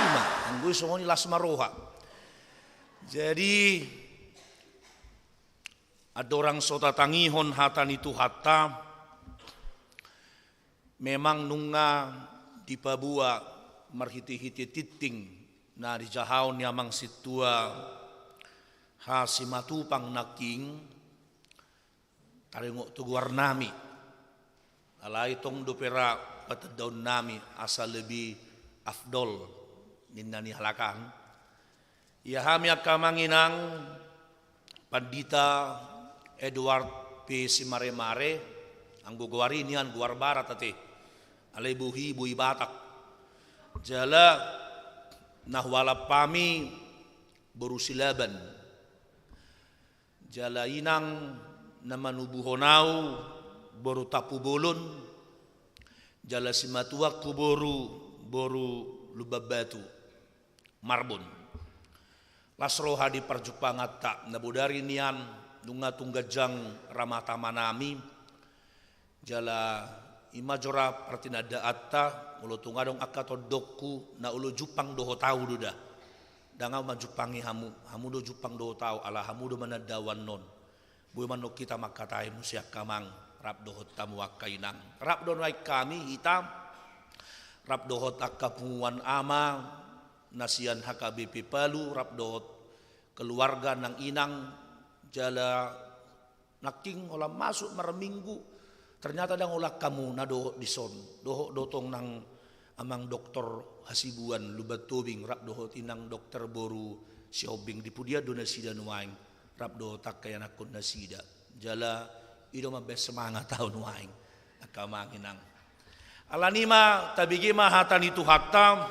Ima, anggo i songon i las ma roha. Jadi, andorang so tatangihon hata ni Tuhanta, memang nunga dipaboa marhitehite tingting na dijahaon ni amang sintua Simatupang nangkin, taringot tu goarnami. Alai tong dope ra patandaonnami asa lebih afdol ninna ni halak an. Ia hami angka amang inang, Pandita Edward P. Simaremare, anggo goar i nian goar barat ate, alai bohi, bohi Batak. Jala na hualap hami boru Silaban. Jala inang na manubuhon au boru Tampubolon, jala simatuangku boru, boru Lumbanbatu, Marbun. Las roha di parjumpanganta, na bodari nian nunga tung ganjang ra ma tamanami, jala i ma jo ra partinandaanta, molo tung adong angka tondongku na olo jumpang dohot au do da. Ndang au manjumpangi hamu, hamu do jumpang dohot au, ala hamu do manandao annon. Boi ma annon hita mangkatai muse angka amang, rap dohot hamu angka inang. Rap do nuaeng hami hita, rap dohot angka punguan ama na sian H K B P Palu, rap dohot keluarga nang inang, jala nangkin holan masuk marminggu, ternyata ndang holan hamu na dohot dison, dohot do tong nang amang dokter Hasibuan Lumban Tobing, rap dohot inang dokter boru Sihombing, di pudian do nasida nuaeng, rap dohot angka ianakhon nasida. Jala i do mambahen semangat au nuaeng, angka amang inang. Alani i ma, tabege ma hata ni Tuhanta,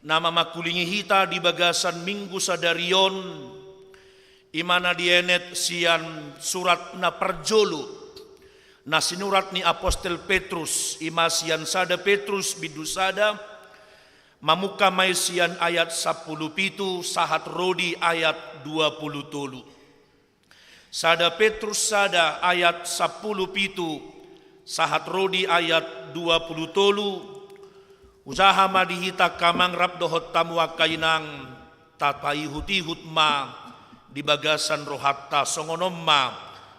na mamangkulingi hita di bagasan Minggu sadari on, i ma na dienet sian surat na parjolo, na sinurat ni apostel Petrus, i ma sian sada Petrus bindu sada, mamungka ma i sian ayat sampulu pitu sahat ro di ayat dua pulu tolu. Sada Petrus sada ayat sampulu pitu sahat ro di ayat dua pulu tolu. Hujaha ma di hita angka amang rap dohot hamu angka inang, tapaihutihut ma di bagasan rohanta, songon on ma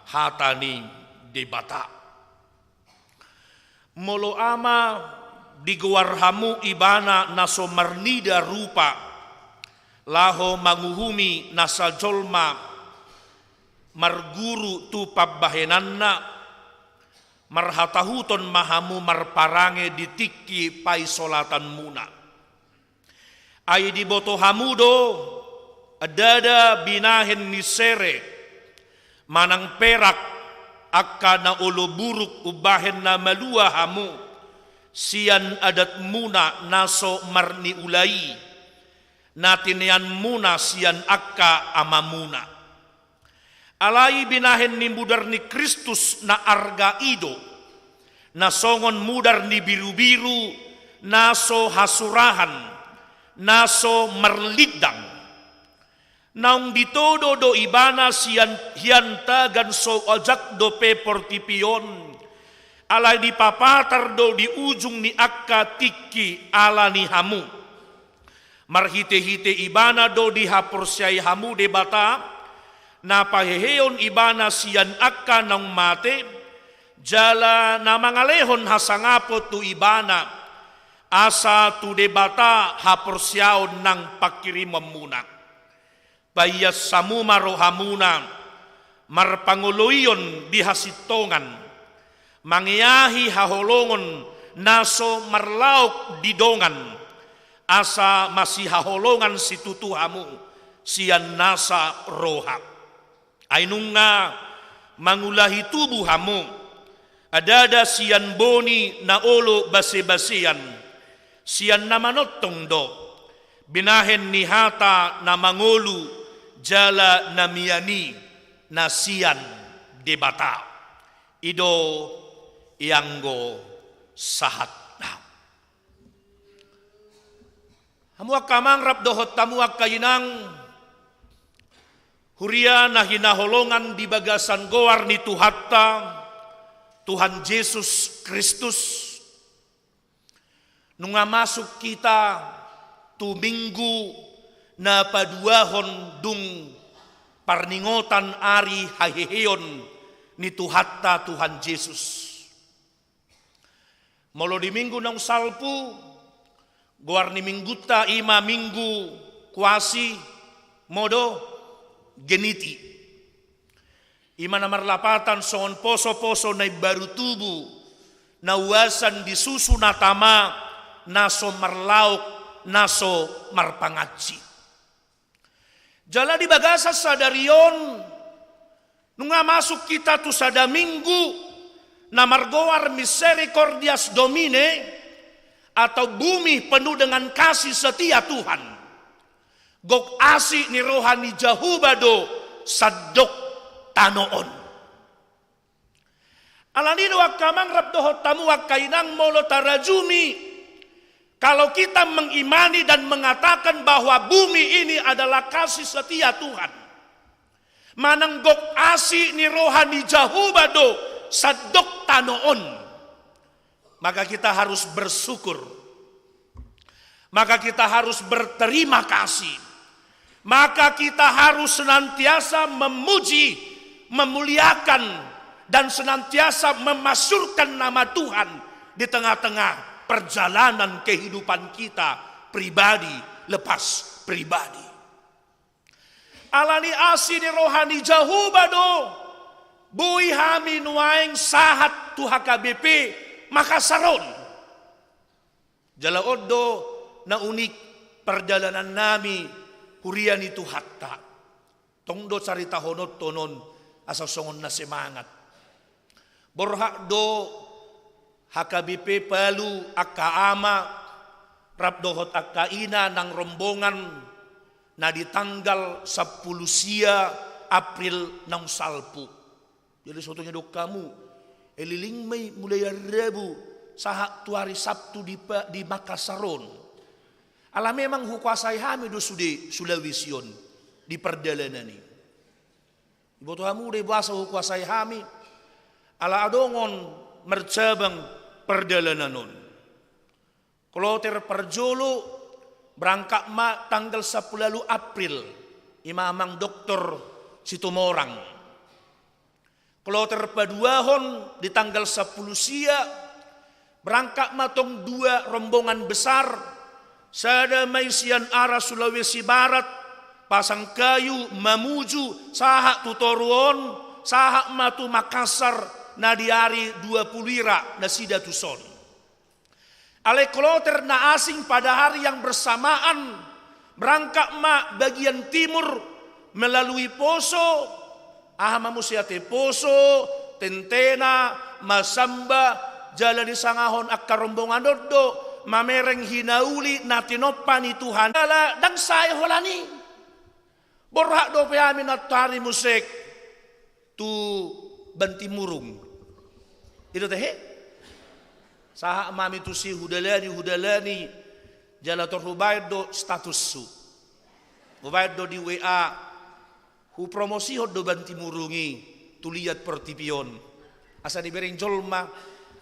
hata ni Debata. Molo ama digoar hamu ibana na so marnida rupa, laho manguhumi nasa jolma marguru tu pambahenanna, marhatahuton ma hamu marparange di tingki paisolatanmuna. Ai diboto hamu do, ndada binahen ni sere manang perak, angka na olo buruk umbahen na malua hamu sian adatmuna na so marniula i, na tineanmuna sian angka amamuna. Alai binahen ni mudar ni Kristus na arga i do, na songon mudar ni birubiru, na so hasurahan, na so marlindang. Naung ditodo do ibana sian hian tagan so ojak dope portibi on, alai dipapatar do di ujung ni angka tingki ala ni hamu. Marhitehite ibana do dihaporseai hamu Debata, na paheheon ibana sian angka naung mate, jala na mangalehon hasangapon tu ibana, asa tu Debata haporseaon nang pangkirimonmuna. Paias hamu ma rohamuna, marpangoloion di hasintongan, mangeahi haholongon na so marlaok di dongan, asa masihaholongan situtu hamu, sian nasa roha. Ai nunga mangulahi tubu hamu, adada sian boni na olo basebasean, sian na manongtong do, binahen ni hata na mangolu jala na mian i na sian Debata. I do ianggo sahatna. Hamu angka amang rap dohot hamu angka inang, huria na hinaholongan di bagasan goar ni Tuhanta, Tuhan Jesus Kristus, nunga masuk hita tu minggu na paduahon dung parningotan ari haheheon ni Tuhanta Tuhan Jesus. Molo di minggu naung salpu, goar ni minggunta i ma minggu Quasimodogeniti. I ma na marlapatan songon posoposo na imbaru tubu, na uasan di susu na tama, na so marlaok, na so marpangansi. Jala di bagasan sadari on, nunga masuk hita tu sada minggu na margoar Misericordias Domine, atau bumi penuh dengan kasih setia Tuhan. Gok asi ni roha ni Jahowa do sandok tano on. Alani do angka amang rap dohot hamu angka inang, molo tarajumi, kalau kita mengimani dan mengatakan bahwa bumi ini adalah kasih setia Tuhan, manang gok asi ni roha ni Jahowa do sandok tano on, maka kita harus bersyukur. Maka kita harus berterima kasih. Maka kita harus senantiasa memuji, memuliakan, dan senantiasa memasyurkan nama Tuhan di tengah-tengah perjalanan kehidupan kita pribadi lepas pribadi. Alani asi ni roha ni Jahowa do boi hami nuaeng sahat tu H K B P Makassar on. Jala on do na unik pardalanan nami, huria ni Tuhanta. Tong do caritahononton on asa songon na semangat. Borhat do H K B P Palu, angka ama, rap dohot angka ina nang rombongan na di tanggal sampulu sia April naung salpu. Jadi sotung didok hamu, eliling ma i mulai ari Rabu sahat tu ari Sabtu di, di Makassar on. Ala memang hukuasai hami do sude Sulawesi on di pardalanan i. Diboto hamu do i boasa hukuasai hami, ala adong on marcabang pardalanan on. Kloter parjolo berangkat ma tanggal sampulu ualu April, i ma amang doktor Situmorang. Kloter paduahon di tanggal sampulu sia, berangkat ma tong dua rombongan besar, sada ma i sian arah Sulawesi Barat, Pasangkayu, Mamuju, sahat tu toru on, sahat ma tu Makassar, na di ari dua pulu ira nasida tuson. Alai kloter na asing pada hari yang bersamaan, berangkat ma bagian timur melalui Poso, aha ma muse ate, Poso, Tentena, Masamba, jala disangahon angka rombongan on do mamereng hinauli na tinompa ni Tuhan. Jala ndang sae holan i. Borhat dope hami nantoari muse tu Bantimurung. I do tehe? Sahat ma hami tusi, hudalani, hudalani, jala tor hubaen do statushu. Hubaen do di W A, hupromosihon do Bantimurung i tu liat portibi on. Asa dibereng jolma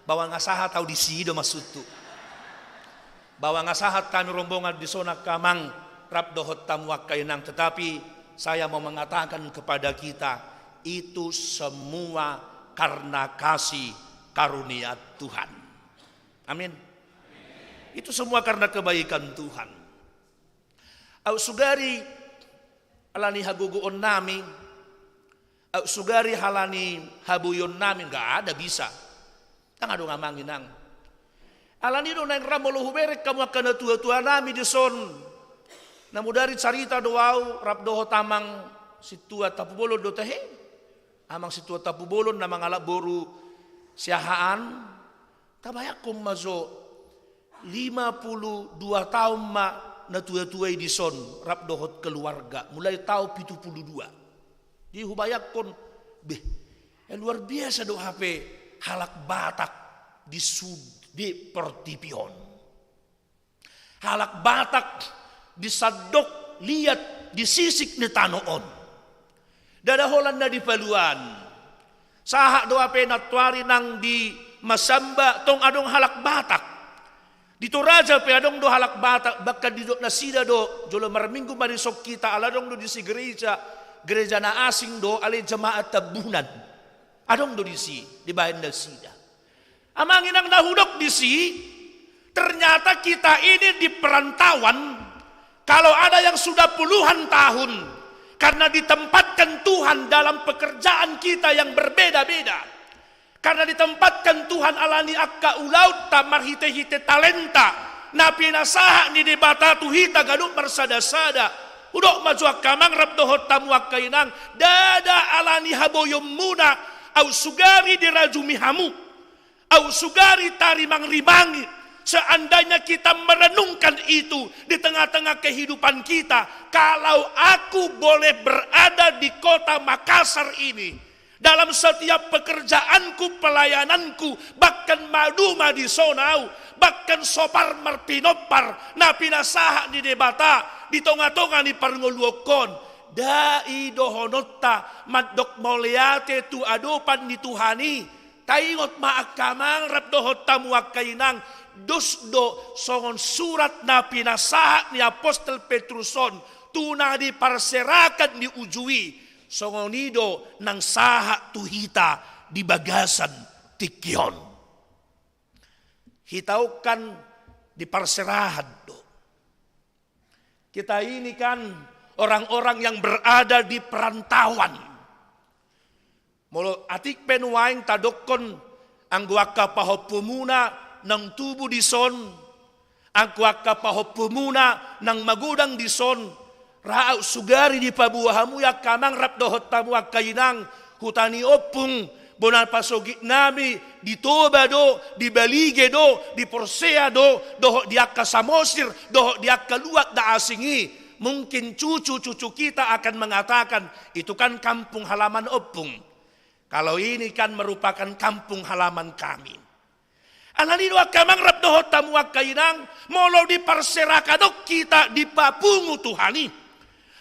bahwa nga sahat au disi, i do maksudhu. Bahwa nga sahat hami rombongan dison angka amang rap dohot hamu angka inang, tetapi saya mau mengatakan kepada kita, itu semua karena kasih karunia Tuhan. Amin. Itu semua karena kebaikan Tuhan. Au sugari alani hagogoon nami, au sugari halani haboion nami, nggak ada bisa. Ndang adong amang inang. Alani do naeng ra molo hubereng hamu angka natuatua nami dison, Na mudari carita do au rap dohot amang sintua Tampubolon do tahe. Amang sintua Tampubolon na mangalap boru Siahaan. Tabayangkon ma jo, lima pulu dua taon ma natuatua i dison rap dohot keluarga, mulai taon pitu pulu dua. Di hubayangkon, beh, eh, luar biasa do hape halak Batak di sud-, di portibi on. Halak Batak di sandok liat di sisik ni tano on. Ndada holan na di paluan. Sahat do hape nantoari nang di Masamba tong adong halak Batak. Di Toraja pe adong do halak Batak, bahkan didok nasida do, jolo marminggu ma dison hita, ala adong do disi gereja, gereja na asing do, alai jemaat Tambunan. Adong do disi, dibaen nasida. Amang inang na hudok disi, ternyata kita ini di perantauan, kalau ada yang sudah puluhan tahun, karena ditempatkan Tuhan dalam pekerjaan kita yang berbeda-beda, karena ditempatkan Tuhan alani angka ulaonta marhite-hite talenta na pinasahat ni Debata tu hita ganup marsada-sada, hudok ma jo angka amang rap dohot hamu angka inang, ndada alani haboionmuna, au sugari dirajumi hamu. Au sugari tarimang-rimangi, seandainya kita merenungkan itu di tengah-tengah kehidupan kita, kalau aku boleh berada di kota Makassar ini, dalam setiap pekerjaanku, pelayananku, bahkan maduma dison au, bahkan sopar marpinompar na pinasahat ni Debata di tonga-tonga ni parngoluonhon, ndada dohononta mandok mauliate tu adopan ni Tuhan i. Taingot ma angka amang rap dohot hamu angka inang, dos do songon surat na pinasahat ni apostel Petrus on tu na diparserahan ni uju i, songon i do nang sahat tu hita di bagasan tingki on. Hita on kan diparserahan do. Kita ini kan orang-orang yang berada di perantauan. Molo atik pe nuaeng tadokkon, anggo angka pahompumuna nang tubu dison, anggo angka pahompumuna nang magodang dison, ra au sugari dipaboa hamu i angka amang rap dohot hamu angka inang, huta ni ompung, bona pasogit nami, di Toba do, di Balige do, di Porsea do, dohot di angka Samosir, dohot di angka luat na asing i. Mungkin cucu-cucu kita akan mengatakan, itu kan kampung halaman ompung. Kalau ini kan merupakan kampung halaman kami. Alani do angka amang rap dohot hamu angka inang, molo diparserahan on hita dipapungu Tuhan i.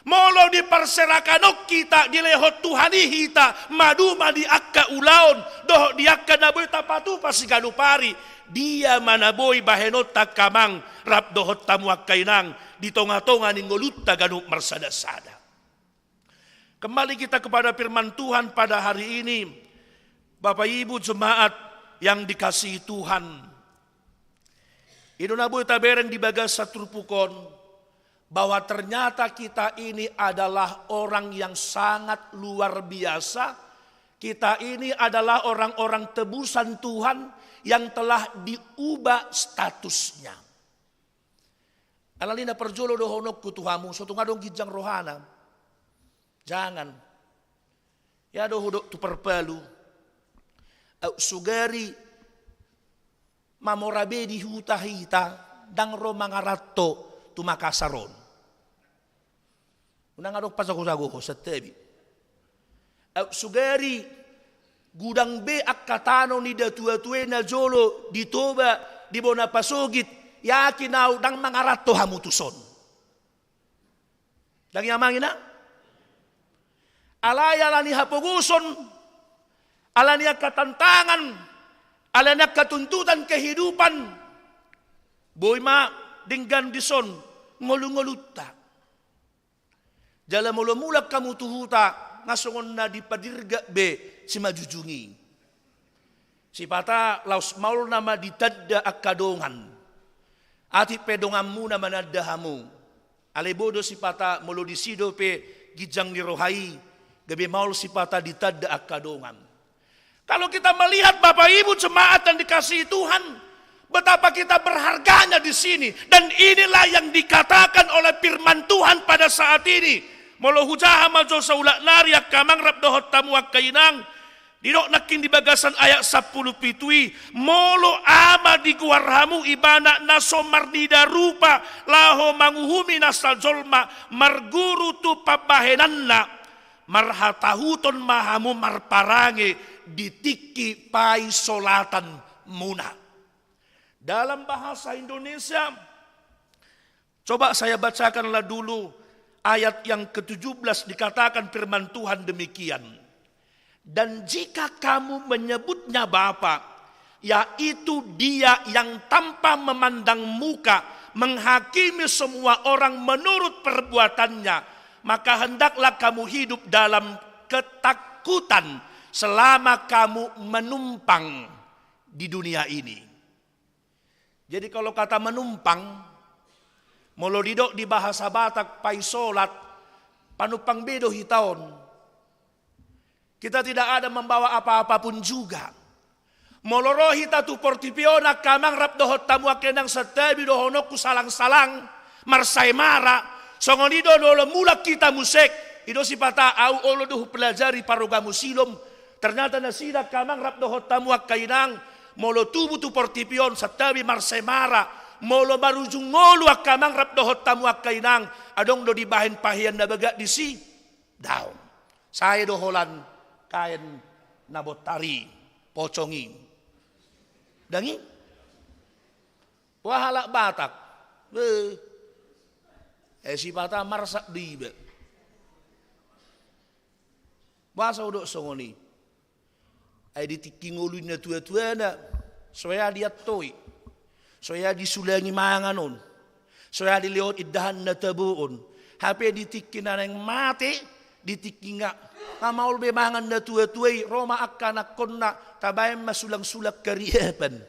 Molo diparserahan on hita dilehon Tuhan i hita maduma di angka ulaon, dohot di angka na boi tapatupa siganup ari, dia ma na boi bahenonta angka amang rap dohot hamu angka inang di tonga-tonga ni ngolunta ganup marsada-sada. Kembali kita kepada firman Tuhan pada hari ini, Bapak Ibu jemaat yang dikasihi Tuhan. I do na boi tabereng di bagasan turpuk on, bahwa ternyata kita ini adalah orang yang sangat luar biasa. Kita ini adalah orang-orang tebusan Tuhan yang telah diubah statusnya. Alani na parjolo dohononku tu hamu, so tung adong ginjang rohana. Jangan. Ia do hudok tu parpalu. Au sugari mamora be di huta hita, ndang ro mangaranto tu Makassar on. Unang adong pasago-sago ho santabi. Au sugari godang be angka tano ni natuatua i na jolo di Toba, di bona pasogit, yakin au ndang mangaranto hamu tuson. Ndang i amang inang? Alai alani hapogoson, alani angka tantangan, alani angka tuntutan kehidupan, boi ma denggan dison ngolu-ngolunta. Jala molo mulak hamu tu huta, nga songon na dipadirgak be simanjujung i. Sipata laos maol nama ditanda angka dongan. Atik pe donganmuna mananda hamu. Alai bodo sipata molo disi dope ginjang ni roha i, gabe maol sipata ditanda angka dongan. Kalau kita melihat Bapak Ibu jemaat yang dikasihi Tuhan, Betapa kita berharganya di sini. Dan inilah yang dikatakan oleh firman Tuhan pada saat ini. Molo hujaha ma jo saulak nari angka amang rap dohot hamu angka inang. Didok nangkin di bagasan ayat sampulu pitu i, molo ama digoar hamu ibana na so marnida rupa laho manguhumi nasa jolma, marguru tu pambahenanna, marhatahuton ma hamu marparange di tingki paisolatanmuna. Dalam bahasa Indonesia, coba saya bacakanlah dulu ayat yang ketujuh belas, dikatakan firman Tuhan demikian. Dan jika kamu menyebutnya Bapa, yaitu Dia yang tanpa memandang muka menghakimi semua orang menurut perbuatannya, maka hendaklah kamu hidup dalam ketakutan selama kamu menumpang di dunia ini. Jadi kalau kata menumpang, molo didok di bahasa Batak paisolat, panumpang be do hita on. Kita tidak ada membawa apa-apa pun juga. Molo ro hita tu portibi on angka amang rap dohot hamu angka inang, santabi dohononku salang-salang, marsaemara, songon i do molo mulak hita muse, i do sipata au olo do hupelajari parrogamu silom. Ternyata nasida angka amang rap dohot hamu angka inang, molo tubu tu portibi on santabi marsaemara, molo marujung ngolu angka amang rap dohot hamu angka inang, adong do dibahen pahean na bagak disi? Daong. Sae do holan kaen na bontar i, pocong i. Dang i? Wah, halak Batak. Beh. Eh, sipata marsak do iba. Boasa hudok songon i? Ai di tingki ngolu ni natua-tuana, so hea diantoi, so hea disulangi mangan on, so hea dilehon indahan na tabo on. Hape di tingki na naeng mate, di tingki nga, nga maol be mangan natua-tua i, ro ma angka anakkonna, tabaen ma sulang-sulang kariapan.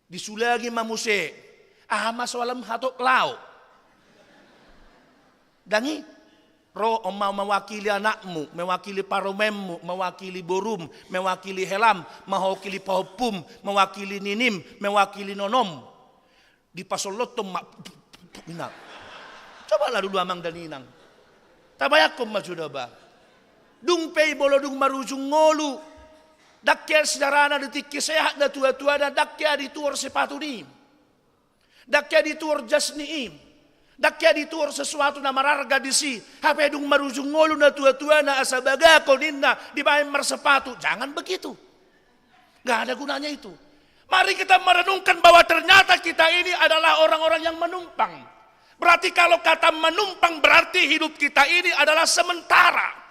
Disulangi ma muse, aha ma so lam hatop laho. Dang i? Ro on ma mewakili anakmu, mewakili parumaenmu, mewakili borum, mewakili helam, mewakili pahompum, mewakili ninim, mewakili nonom. Dipasollothon ma, ina. Coba lah dulu amang dan inang. Tabayangkon ma jo da ba. Dung pe i molo dung marujung ngolu, dang hea sidarana di tingki sehat natua-tuana, dang hea dituhor sepatu ni i. Dang hea dituhor jas ni i. Dang hea dituhor sesuatu na mararga disi. Hape dung marujung ngolu natua-tuana asa bagakon ninna dibaen marsepatu. Jangan begitu. Nggak ada gunanya itu. Mari kita merenungkan bahwa ternyata kita ini adalah orang-orang yang menumpang. Berarti kalau kata menumpang, berarti hidup kita ini adalah sementara.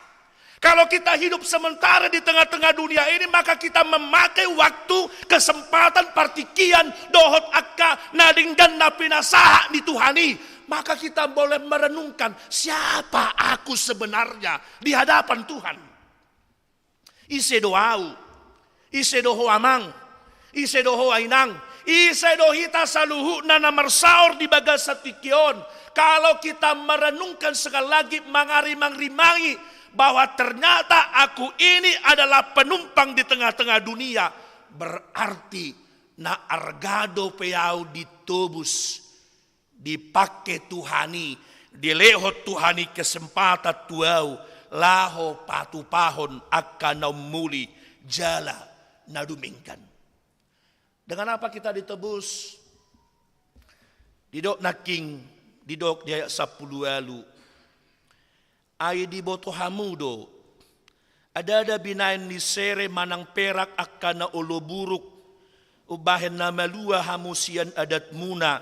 Kalau kita hidup sementara di tengah-tengah dunia ini, maka kita memakai waktu, kesempatan, partingkian dohot angka na denggan na pinasahat ni Tuhan i. Maka kita boleh merenungkan, siapa aku sebenarnya di hadapan Tuhan? Ise do au? Ise do ho amang? Ise do ho inang? Ise do hita saluhutna na marsaor di bagasan tingki on? Kalau kita merenungkan sekali lagi, mangarimang-rimangi bahwa ternyata aku ini adalah penumpang di tengah-tengah dunia, berarti na arga dope au ditobus, dipake Tuhan i, dilehon Tuhan i kesempatan tu au laho patupahon angka na ummuli jala na dumenggan. Dengan apa kita ditebus? Didok nangkin, didok di ayat sampulu ualu. Ai diboto hamu do, ndada binaen ni sere manang perak angka na olo buruk, umbahen na malua hamu sian adatmuna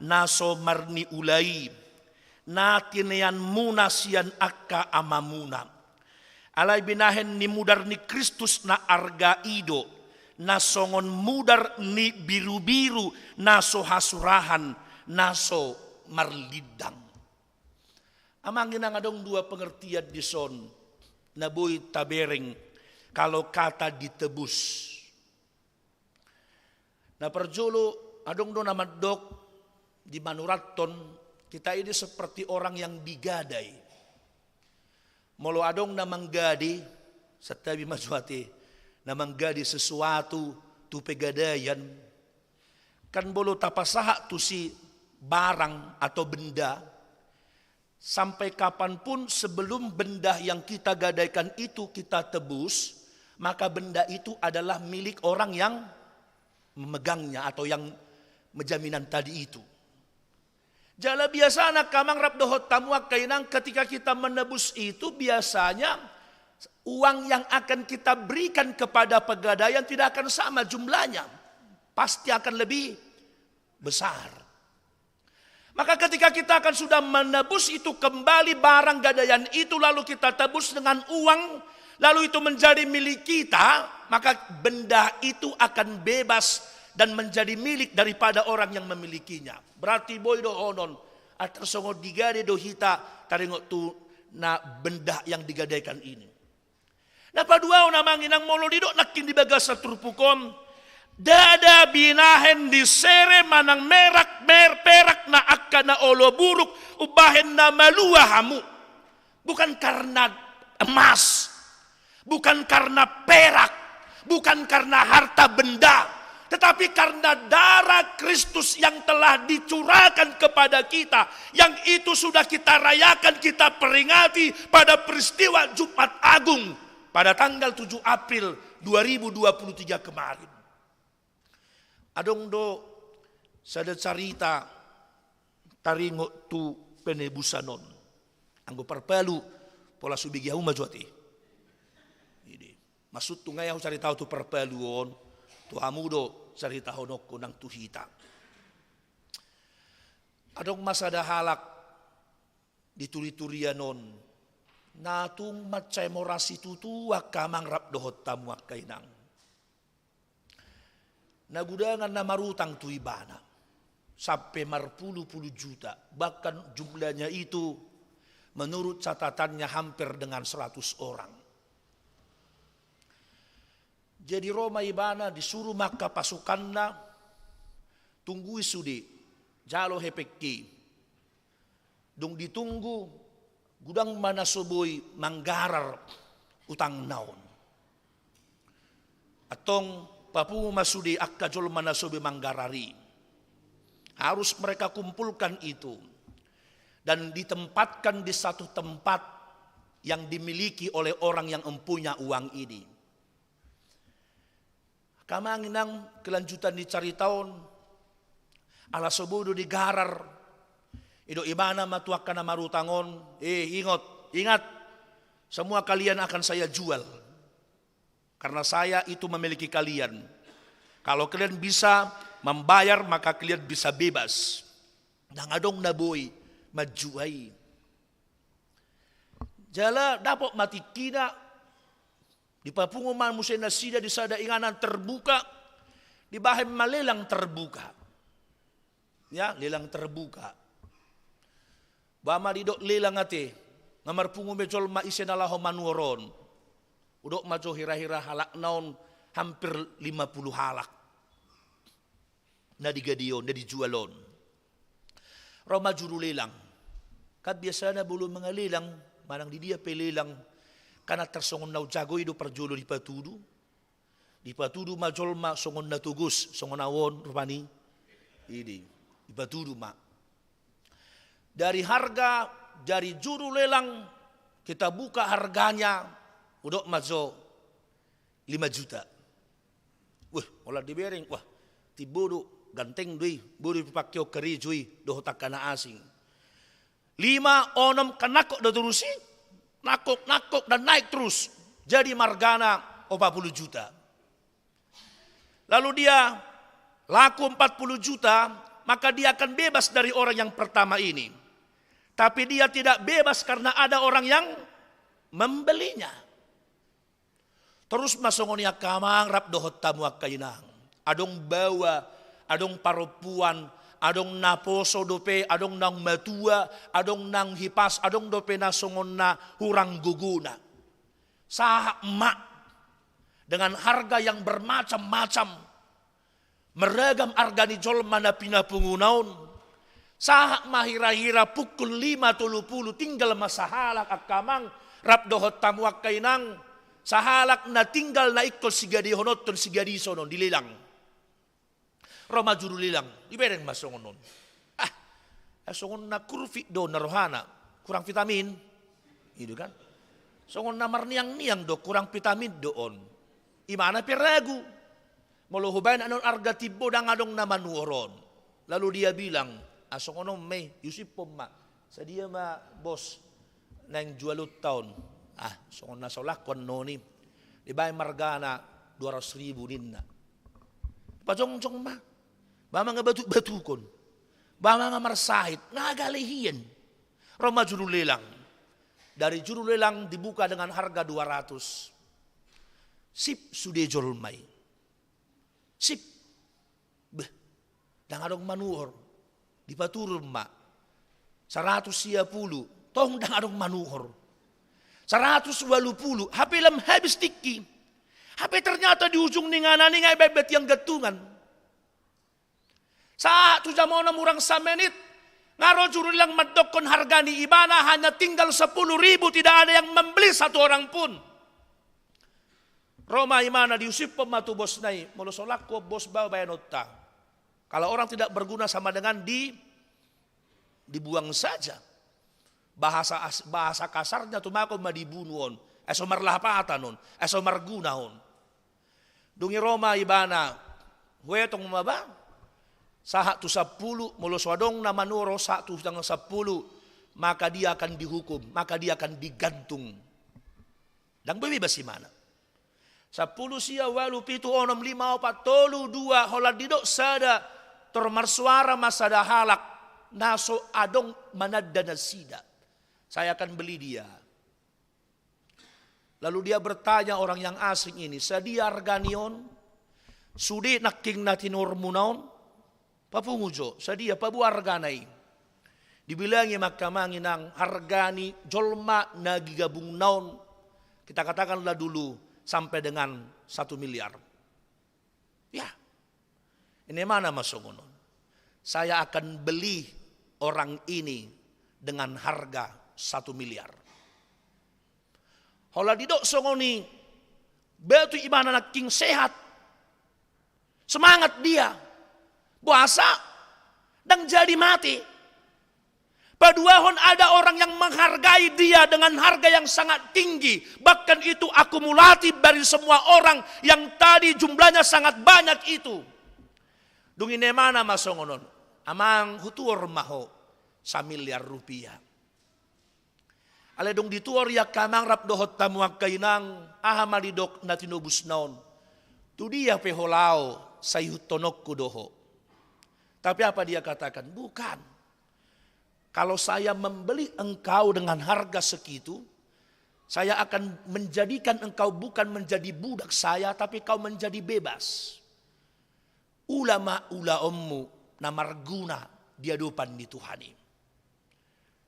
na so marniula i, na tineanmuna sian angka amamuna. Alai binahen ni mudar ni Kristus na arga i do, na songon mudar ni birubiru na so hasurahan, na so marlindang. Amang inang, adong dua pengertian dison na boi tabereng kalau kata ditebus. Na parjolo, adong do na mandok di Manurathon, kita ini seperti orang yang digadai. Molo adong na manggade, santabi ma jo ate, na manggade sesuatu tu pegadaian, Kan molo tapasahat tusi barang atau benda, sampai kapanpun sebelum benda yang kita gadaikan itu kita tebus, maka benda itu adalah milik orang yang memegangnya atau yang menjaminan tadi itu. Jala biasana angka amang rap dohot hamu angka inang, ketika kita menebus itu biasanya uang yang akan kita berikan kepada pegadaian tidak akan sama jumlahnya. Pasti akan lebih besar. Maka ketika kita akan sudah menebus itu kembali barang gadaian itu, lalu kita tebus dengan uang, lalu itu menjadi milik kita, maka benda itu akan bebas dan menjadi milik daripada orang yang memilikinya. Berarti boi dohonon, atik songon digade do hita taringot tu na benda yang digadaikan ini. Na paduahon amang inang, molo didok nangkin di bagasan turpuk on, ndada binahen disere manang merak, mer-, perak na angka na olo buruk umbahen na malua hamu. Bukan karena emas, bukan karena perak, bukan karena harta benda, tetapi karena darah Kristus yang telah dicurahkan kepada kita, yang itu sudah kita rayakan, kita peringati pada peristiwa Jumat Agung pada tanggal tujuh April dua ribu dua puluh tiga kemarin. Adong do sada carita taringot tu penebusan on. Anggo parpalu, pola subege hamu ma jo ate. Jadi, maksudhu nga ahu caritahon tu parpalu on, tu hamu do caritahononku nang tu hita. Adong ma sada halak di turiturian on, na tung mansai mora situtu angka amang rap dohot hamu angka inang. Na gudangan na marutang tu ibana sampe marpulupulu juta, bahkan jumlahnya itu menurut catatannya hampir dengan seratus orang. Jadi ro ma ibana, disuru ma angka pasukanna, tunggui sude, jalo hepengki. Dung ditunggu, godang ma na so boi manggarar utangna on. Antong papungu ma sude angka jolma na so boi manggarar i. Harus mereka kumpulkan itu dan ditempatkan di satu tempat yang dimiliki oleh orang yang empunya uang ini. Angka amang inang, kelanjutan ni carita on, ala so boi do digarar, didok ibana ma tu angka na marutang on, eh, ingot, ingat, semua kalian akan saya jual. Karena saya itu memiliki kalian. Kalau kalian bisa membayar, maka kalian bisa bebas. Ndang adong na boi manjua i. Jala dapot ma tingkina, dipapungu ma muse nasida di sada inganan terbuka, dibahen ma lelang terbuka. Ya, lelang terbuka. Ba ma didok lelang ate, nga marpungu be jolma ise na laho manuhor on. Hudok ma jo hira-hira halakna on hampir lima puluh halak na digadai on, na dijual on. Ro ma juru lelang. Kan biasana molo mangalelang, manang di dia pe lelang, kan tarsongon na hujago i do parjolo dipatudu. Dipatudu ma jolma songon na togos, songon ahu on rupani. Idi, dipatudu ma. Dari harga, dari juru lelang, kita buka harganya, hudok ma jo lima juta. Weh, holan dibereng, wah, timbo do, ganteng do i, boi do dipake on karejo i, dohot angka na asing. Lima, onom, kan nangkok do torus i, nangkok, nangkok, dan naik terus. Jadi ma hargana opat puluh juta. Lalu dia laku empat puluh juta, maka dia akan bebas dari orang yang pertama ini. Tapi dia tidak bebas karena ada orang yang membelinya. Torus ma songon i angka amang rap dohot hamu angka inang. Adong baoa, adong parompuan, adong naposo dope, adong naung matua, adong naung hipas, adong dope na songon na hurang gogona. Sahat ma dengan harga yang bermacam-macam. Maragam arga ni jolma na pinapunguna on. Sahat ma hira-hira pukul lima tolu pulu, tinggal ma sahalak angka amang rap dohot hamu angka inang, sahalak na tinggal na ingkon sigadehononhon, sigadison on dilelang. Ro ma juru lelang, dibereng ma songon on. Ah, eh, songon na kurvit do on na rohana, kurang vitamin. Gitu kan? Songon na marniang-niang do, kurang vitamin do on. Imana pe ragu. Molo hubaen annon arga timbo, ndang adong na manuhor on. Lalu dia bilang, ah, songon on ma i, husiphon ma. Sadia ma, Bos, naeng jualonta on? Ah, songon na so laku annon i. Dibaen ma argana dua ratus ribu ninna. Pajongjong ma. Ba manga batuk-batukon. Ba manga marsahit. Nga gale hian. Ro ma juru lelang. Dari juru lelang dibuka dengan harga dua ratus. Sip sude jolma i. Sip. Beh, ndang adong manuhor. Dipaturun ma. Saratus sia pulu. Tong ndang adong manuhor. Saratus ualu pulu. Hape lam habis tingki. Hape ternyata di ujung ni inganan i nga ibaen tiang gantungan. Sahat tu jam onom hurang samenit, nga ro juru lelang mandokkon harga ni ibana hanya tinggal sepuluh ribu, tidak ada yang membeli satu orang pun. Ro ma imana, dihusiphon ma tu bosna i, molo so laku on, Bos, ba baenonta. Kalau orang tidak berguna sama dengan di, dibuang saja. Bahasa as-, bahasa kasarnya tu mako ma dibunu on, eh, so marlapatan on, eh, so marguna on. Dung i ro ma ibana, huetong ma ba, sahat tu sampulu, molo so adong na manuhor sahat tu angka sampulu, maka dia akan dihukum, maka dia akan digantung. Ndang boi bebas imana. Sampulu, sia, ualu, pitu, onom, lima, opat, tolu, dua, holan didok sada, tor marsuara ma sada halak, na so adong mananda nasida. Saya akan beli dia. Lalu dia bertanya orang yang asing ini, sadia arga ni on? Sude nangkin na tinuhormuna on? Papungu jo, sadia, paboa argana i. Dibilangi ma angka amang inang harga ni jolma na digabungna on, kita katakanlah dulu sampai dengan satu miliar. Ya. Inna imana ma songon on. Saya akan beli orang ini dengan harga satu miliar. Holan didok songon i, ba tu ibana nangkin sehat. Semangat dia. Boasa? Ndang jadi mate. Paduahon, ada orang yang menghargai dia dengan harga yang sangat tinggi. Bahkan itu akumulatif dari semua orang yang tadi jumlahnya sangat banyak itu. Dung i inna imana ma songon on, amang, hutuhor ma ho samiliar rupiah. Alai dung dituhor i angka amang rap dohot hamu angka inang, aha ma didok na tinobusna on? Tu dia pe ho laho, sai ihuthononku do ho. Tapi apa dia katakan? Bukan. Kalau saya membeli engkau dengan harga segitu, saya akan menjadikan engkau bukan menjadi budak saya, tapi kau menjadi bebas. Ula ma ulaonmu na marguna di adopan ni Tuhan i.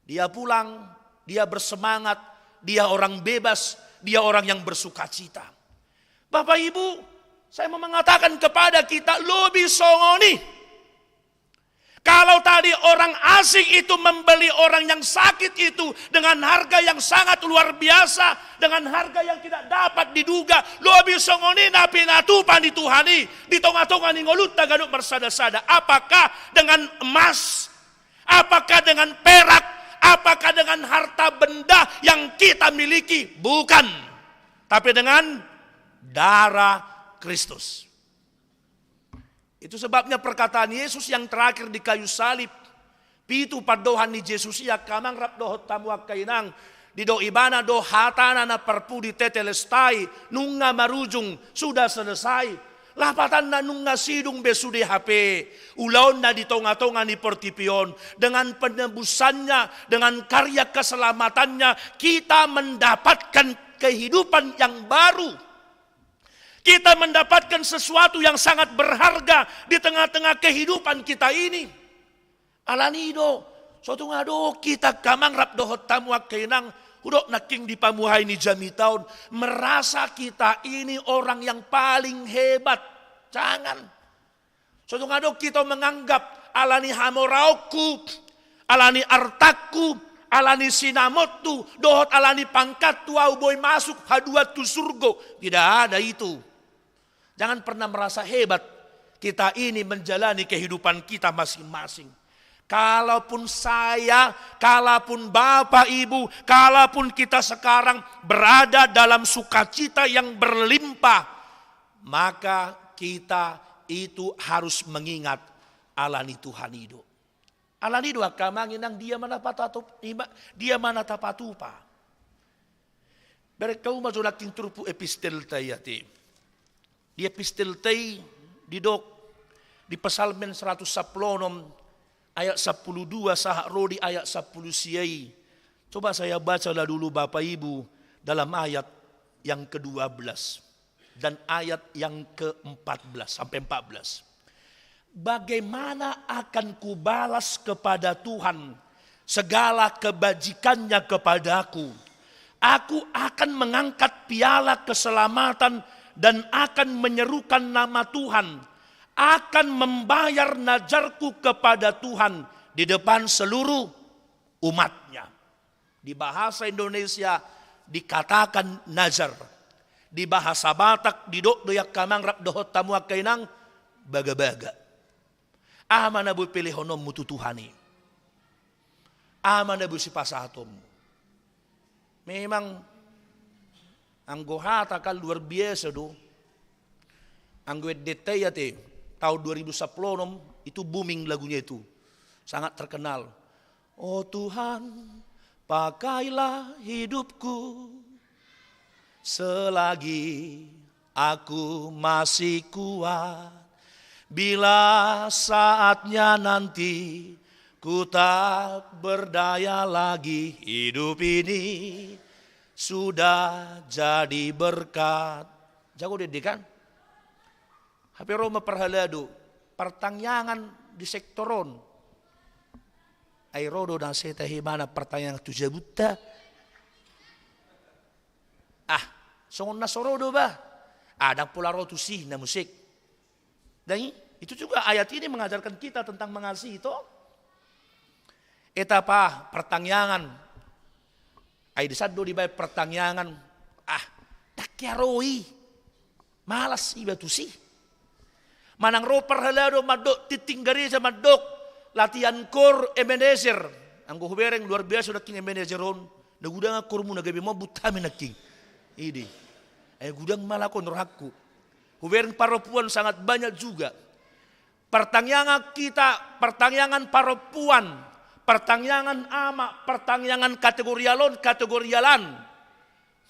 Dia pulang, dia bersemangat, dia orang bebas, dia orang yang bersukacita. Bapak Ibu, saya mau mengatakan kepada kita, lobi songon i. Kalau tadi orang asing itu membeli orang yang sakit itu dengan harga yang sangat luar biasa, dengan harga yang tidak dapat diduga, lobi songon i na pinatupa ni Tuhan i di tonga-tonga ni ngolunta ganup marsada-sada. Apakah dengan emas? Apakah dengan perak? Apakah dengan harta benda yang kita miliki? Bukan. Tapi dengan darah Kristus. Itu sebabnya perkataan Yesus yang terakhir di kayu salib. Pitu pandohan ni Jesus i, angka amang rap dohot hamu angka inang. Didok ibana do hatana na parpudi tetelestai, nunga marujung, sudah selesai. Lapatanna nunga sidung be sude hape ulaonna di tonga-tonga ni portibi on. Dengan penebusannya, dengan karya keselamatannya, kita mendapatkan kehidupan yang baru. Kita mendapatkan sesuatu yang sangat berharga di tengah-tengah kehidupan kita ini. Alani i do, so tung adong hita angka amang rap dohot hamu angka inang, hudok nangkin di pamuhai ni jamita on, merasa kita ini orang yang paling hebat. Jangan. So tung adong hita menganggap alani hamoraonku, alani artangku, alani sinamotu, dohot alani pangkathu ahu boi masuk haduan tu surgo. Tidak ada itu. Jangan pernah merasa hebat Kita ini menjalani kehidupan kita masing-masing. Kalaupun saya, kalaupun Bapak Ibu, kalaupun kita sekarang berada dalam sukacita yang berlimpah, maka kita itu harus mengingat ala ni Tuhan i do. Ala ni do angka amang inang, dia ma na patatup, ima-, dia ma na tapatupa. Bereng hamu ma jo nangkin turpuk epistelta i ate. Di epistelta i didok di Psalmen seratus sampulu onom ayat sampulu dua sahat ro di ayat sampulu sia i. Coba saya baca lah dulu Bapak Ibu dalam ayat yang kedua belas dan ayat yang keempat belas sampai empat belas. Bagaimana akan kubalas kepada Tuhan segala kebajikannya kepadaku? Aku akan mengangkat piala keselamatan dan akan menyerukan nama Tuhan, akan membayar najarku kepada Tuhan di depan seluruh umatnya. Di bahasa Indonesia dikatakan nazar. Di bahasa Batak didok do i angka amang rap dohot hamu angka inang, bagabaga. Aha ma na boi pelehononmu tu Tuhan i? Aha ma na boi sipasahatonmu? Memang anggo hata kan luar biasa do. Anggo endenta i ate, tahun dua ribu sampulu onom itu booming lagunya itu. Sangat terkenal. Oh Tuhan, pakailah hidupku selagi aku masih kuat. Bila saatnya nanti ku tak berdaya lagi, hidup ini sudah jadi berkat. Jago do ende kan? Hape ro ma parhalado, partangiangan di sektor on. Ai ro do na seta himana partangiangan tu jabunta. Ah, songon na so ro do bah. Ah, ndang pola ro tusi na musik. Dan i-, itu juga ayat ini mengajarkan kita tentang mengasihi to. Eta pa partangiangan. Ai disan do dibaen partangiangan. Ah, ndang hea ro i. Malas iba tusi. Manang ro parhalado mandok tintin gareja mandok latihan kor Ebenezer. Anggo hubereng luar biasa nangkin Ebenezer on. Na gudangan kormuna gabe mambut hami nangkin. Idi. Ai gudang ma lakon rohangku. Hubereng parompuan sangat banyak juga. Partangiangan kita, partangiangan parompuan, partangiangan ama, partangiangan kategorial on, kategorial an.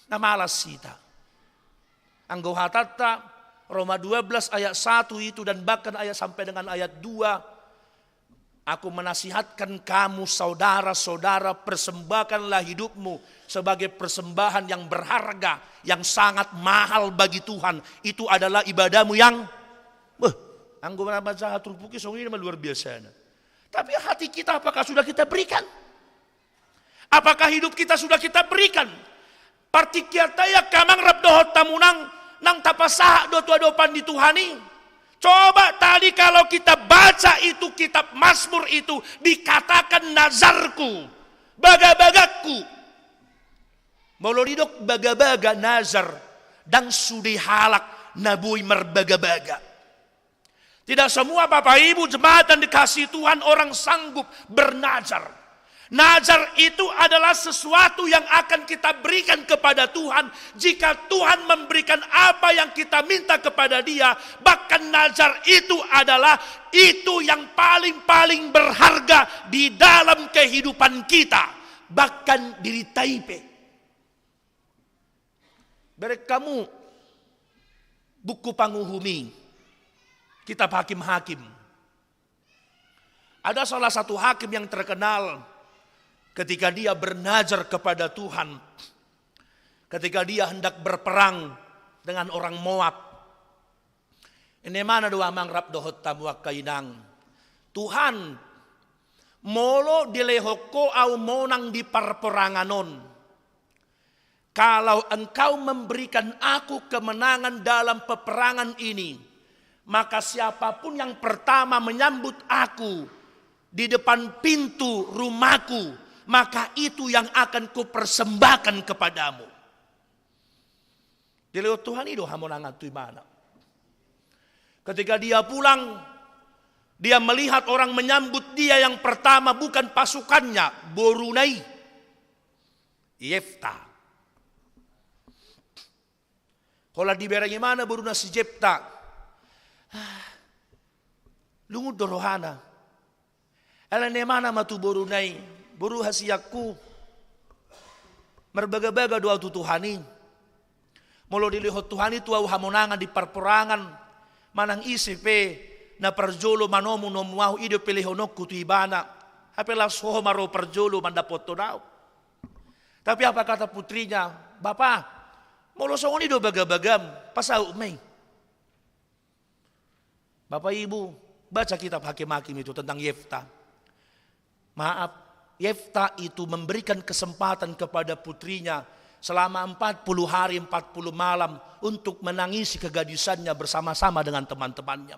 Na malas hita. Anggo hatanta, Roma dua belas ayat satu itu dan bahkan ayat sampai dengan ayat dua, aku menasihatkan kamu saudara-saudara, persembahkanlah hidupmu sebagai persembahan yang berharga, yang sangat mahal bagi Tuhan. Itu adalah ibadahmu yang, beh, anggo na baca turpuk i songon i ma luar biasana. Tapi hati kita apakah sudah kita berikan? Apakah hidup kita sudah kita berikan? Partingkianta i angka amang rap dohot hamu inang, nang tapasahat do tu adopan ni Tuhan i. Coba tadi kalau kita baca itu kitab Mazmur itu dikatakan nazarku, bagabagangku. Molo didok bagabaga nazar, ndang sude halak na boi marbagabaga. Tidak semua Bapak Ibu jemaat yang dikasihi Tuhan orang sanggup bernazar. Nazar itu adalah sesuatu yang akan kita berikan kepada Tuhan. Jika Tuhan memberikan apa yang kita minta kepada Dia, bahkan nazar itu adalah itu yang paling-paling berharga di dalam kehidupan kita. Bahkan diri ta i pe. Bereng hamu buku Panguhum i, kitab Hakim-Hakim. Ada salah satu hakim yang terkenal ketika dia bernazar kepada Tuhan, ketika dia hendak berperang dengan orang Moab. Inna ma na do amang rap dohot hamu angka inang. Tuhan, molo dilehon Ho au monang di parporangan on, kalau Engkau memberikan aku kemenangan dalam peperangan ini, maka siapapun yang pertama menyambut aku di depan pintu rumahku, maka itu yang akan kupersembahkan kepadamu. Dilehon Tuhan i do hamonangan tu ibana. Ketika dia pulang, dia melihat orang menyambut dia yang pertama bukan pasukannya, boruna i, Yefta. Holan dibereng ibana boruna si Jefta, ah, lungun do rohana. Alani ibana ma tu boruna i, boru hasianku, marbagabaga do ahu tu Tuhan i. Molo dilehon Tuhan i tu ahu hamonangan di parporangan, manang ise pe na parjolo manomu-nomu ahu, i do pelehononku tu ibana. Hape laos ho ma ro parjolo mandapothon ahu. Tapi apa kata putrinya, "Bapa, molo songon i do bagabagam, pasaut ma i." Bapak Ibu, baca kitab Hakim-Hakim itu tentang Yefta. Maaf, Yefta itu memberikan kesempatan kepada putrinya selama empat puluh hari, empat puluh malam untuk menangisi kegadisannya bersama-sama dengan teman-temannya.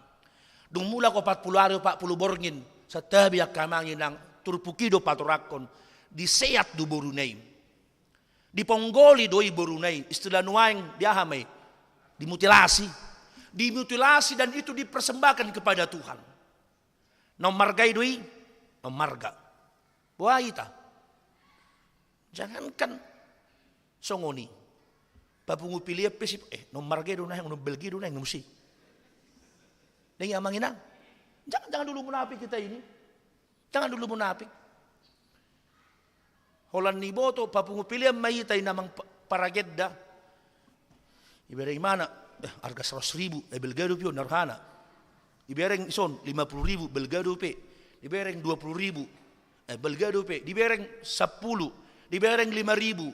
Dung mulak opat puluh ari, opat puluh borngin, santabi angka amang inang, turpuk i do patorangkon, diseat do boruna i. Diponggoli do i boruna i, istilah nuaeng di aha ma i? Dimutilasi. Dimutilasi dan itu dipersembahkan kepada Tuhan. Na ummarga i do i, na ummarga. Boha hita? Jangankan songon i. Papungu pilihan pe si, eh, na ummarga i do naeng, na belgia i do naeng, na musi. Dang i amang inang. Jangan, jangan dulu munafik kita ini. Jangan dulu munafik. Holan niboto, papungu pilihan ma hita i na amang pa-, paragenda. Ibereng ibana, eh, arga seratus ribu, eh, belgia dope on, na rohana. Ibereng ison, lima puluh ribu, belgia dope. Ibereng dua puluh ribu, eh, belgia dope. Dibereng sampulu, dibereng lima ribu,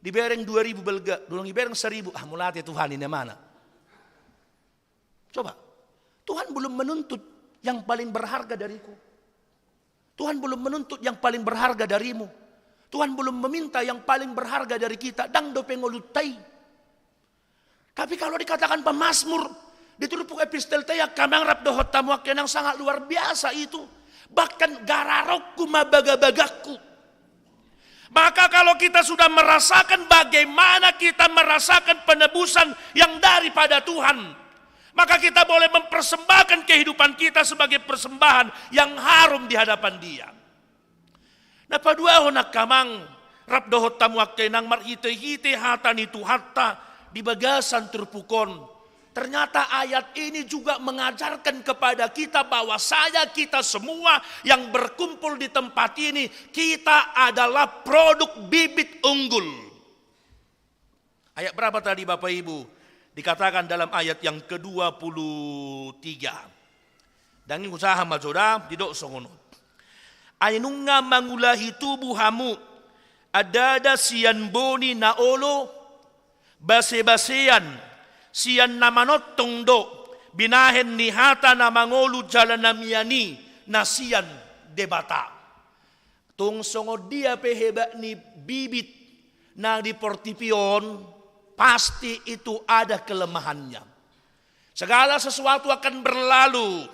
dibereng dua ribu belgia, dung ibereng saribu, ah, mauliate Tuhan i, ninna ibana. Coba, Tuhan belum menuntut yang paling berharga dariku. Tuhan belum menuntut yang paling berharga darimu. Tuhan belum meminta yang paling berharga dari kita. Dang dope ngolunta i. Tapi kalau dikatakan pemazmur, di turpuk epistel te, angka amang rap dohot hamu angka inang, sangat luar biasa itu. Bahkan gararongku ma bagabagangku. Maka kalau kita sudah merasakan bagaimana kita merasakan penebusan yang daripada Tuhan, maka kita boleh mempersembahkan kehidupan kita sebagai persembahan yang harum di hadapan Dia. Na paduahon angka amang rap dohot hamu angka inang, marhite-hite hata ni Tuhanta di bagasan turpuk on. Ternyata ayat ini juga mengajarkan kepada kita bahwasanya kita semua yang berkumpul di tempat ini, kita adalah produk bibit unggul. Ayat berapa tadi, Bapak Ibu? Dikatakan dalam ayat yang kedua puluh tiga. Dang i hujaha ma jo da, didok songon on. Ai nunga mangulahi tubu hamu, andada sian boni na olo, base-basean, sian na manongtong do, binahen ni hata na mangolu jala na mian i, na sian Debata. Tung songon dia pe hebat ni bibit na di portibi on, pasti itu ada kelemahannya. Segala sesuatu akan berlalu.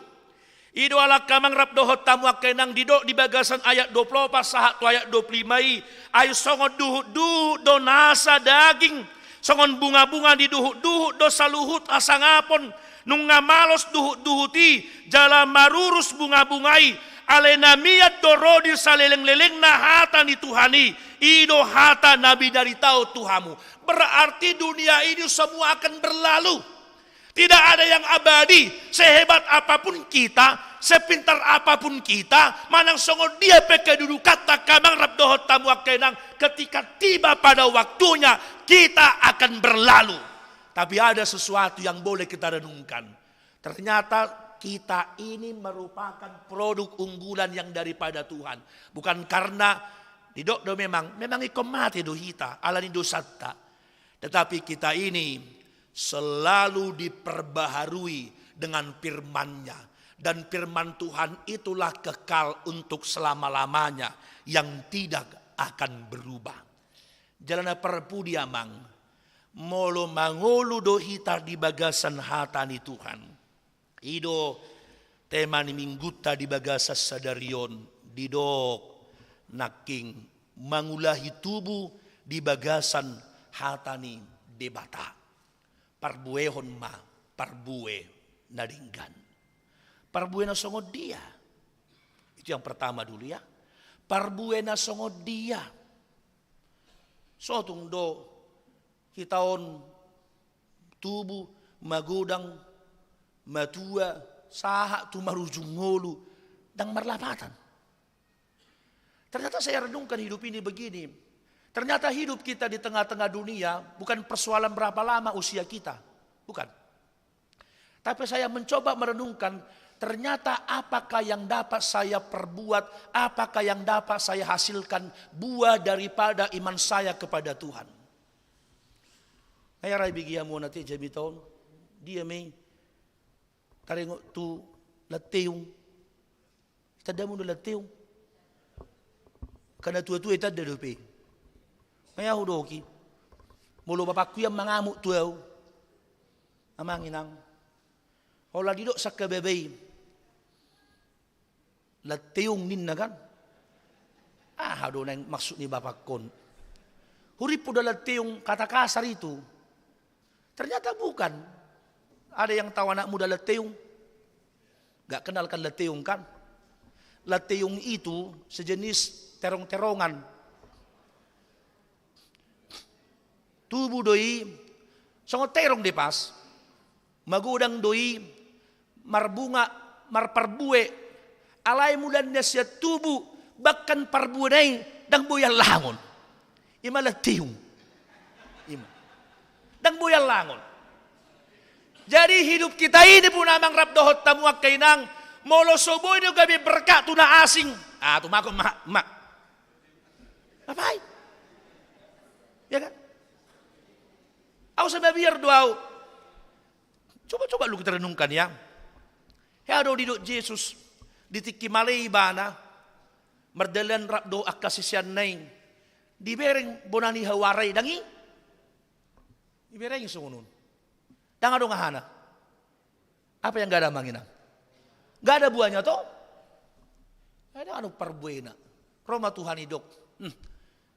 I do ala angka amang rap dohot hamu angka inang, didok di bagasan ayat dua puluh opat sahat tu ayat dua puluh lima i, ai songon duhut-duhut do nasa daging, songon bunga-bunga ni duhut-duhut do saluhut hasangapon. Nunga malos duhut-duhut i, jala marurus bunga-bunga i, alai na mian do ro di saleleng-lelengna hata ni Tuhan i, i do hata na binaritahon tu hamu. Berarti dunia ini semua akan berlalu. Tidak ada yang abadi, sehebat apapun kita, sepintar apapun kita, manang songon dia pe kedudukanta angka amang rap dohot hamu angka inang, ketika tiba pada waktunya, kita akan berlalu. Tapi ada sesuatu yang boleh kita renungkan. Ternyata kita ini merupakan produk unggulan yang daripada Tuhan. Bukan karena didok do memang, memang ingkon mate do hita, ala ni dosanta. Tetapi kita ini selalu diperbaharui dengan firman-Nya. Dan firman Tuhan itulah kekal untuk selama-lamanya, yang tidak akan berubah. Jala na parpudi amang, molo mangolu do hita di bagasan hata ni Tuhan. I do tema ni minggunta di bagasan sadari on, didok nangkin mangulahi tubu di bagasan hata ni Debata. Parbuehon ma, parbue. na denggan. Parbue na songon dia. Itu yang pertama dulu ya. Parbue na songon dia. So tung do hita on tubu, magodang, matua, sahat tu marujung ngolu, ndang marlapatan. Ternyata saya renungkan hidup ini begini. Ternyata hidup kita di tengah-tengah dunia bukan persoalan berapa lama usia kita. Bukan. Tapi saya mencoba merenungkan, ternyata apakah yang dapat saya perbuat, apakah yang dapat saya hasilkan buah daripada iman saya kepada Tuhan. Nga hea ra ibege hamu na te jamita on, dia ma i taringot tu lanteung. Tanda muna lanteung. Angka na tua-tua i tanda dope. Nga hea hudoki. Molo bapakku i mangamuk tu au. Amang inang. Holan didok sian angka baba i. Lanteung ninna kan. Aha do naeng maksud ni bapakku on. Hurimpu do lanteung kata kasar itu. Ternyata bukan. Ada yang tahu anak muda lanteung? Gak kenal kan lanteung kan? Lanteung itu sejenis terong-terongan. Tubu do i, songon terong do i pas. Magodang do i, marbunga, marparbue. Alai molo na sian tubu, bahkan parbuena i, ndang boi allangon. Ima lanteung. Ima. Ndang boi allangon. Jadi hidup kita ini pun amang rap dohot hamu angka inang, molo so boi do gabe berkat tu na asing. Ah, tu mago ma, ma. Ngapain? Ya kan? Au sai mabiar do au. Coba-coba lu kita renungkan ya. Hea do didok Jesus di tingki male ibana mardalan rap dohot angka siseanna i. Dibereng bona ni hawara i ndang i. Dibereng songon on. Ndang adong ahana. Apa yang gak ada amang inang? Gak ada buahnya to? Ada anu parbuena. Ro ma Tuhan i dok. Hmm.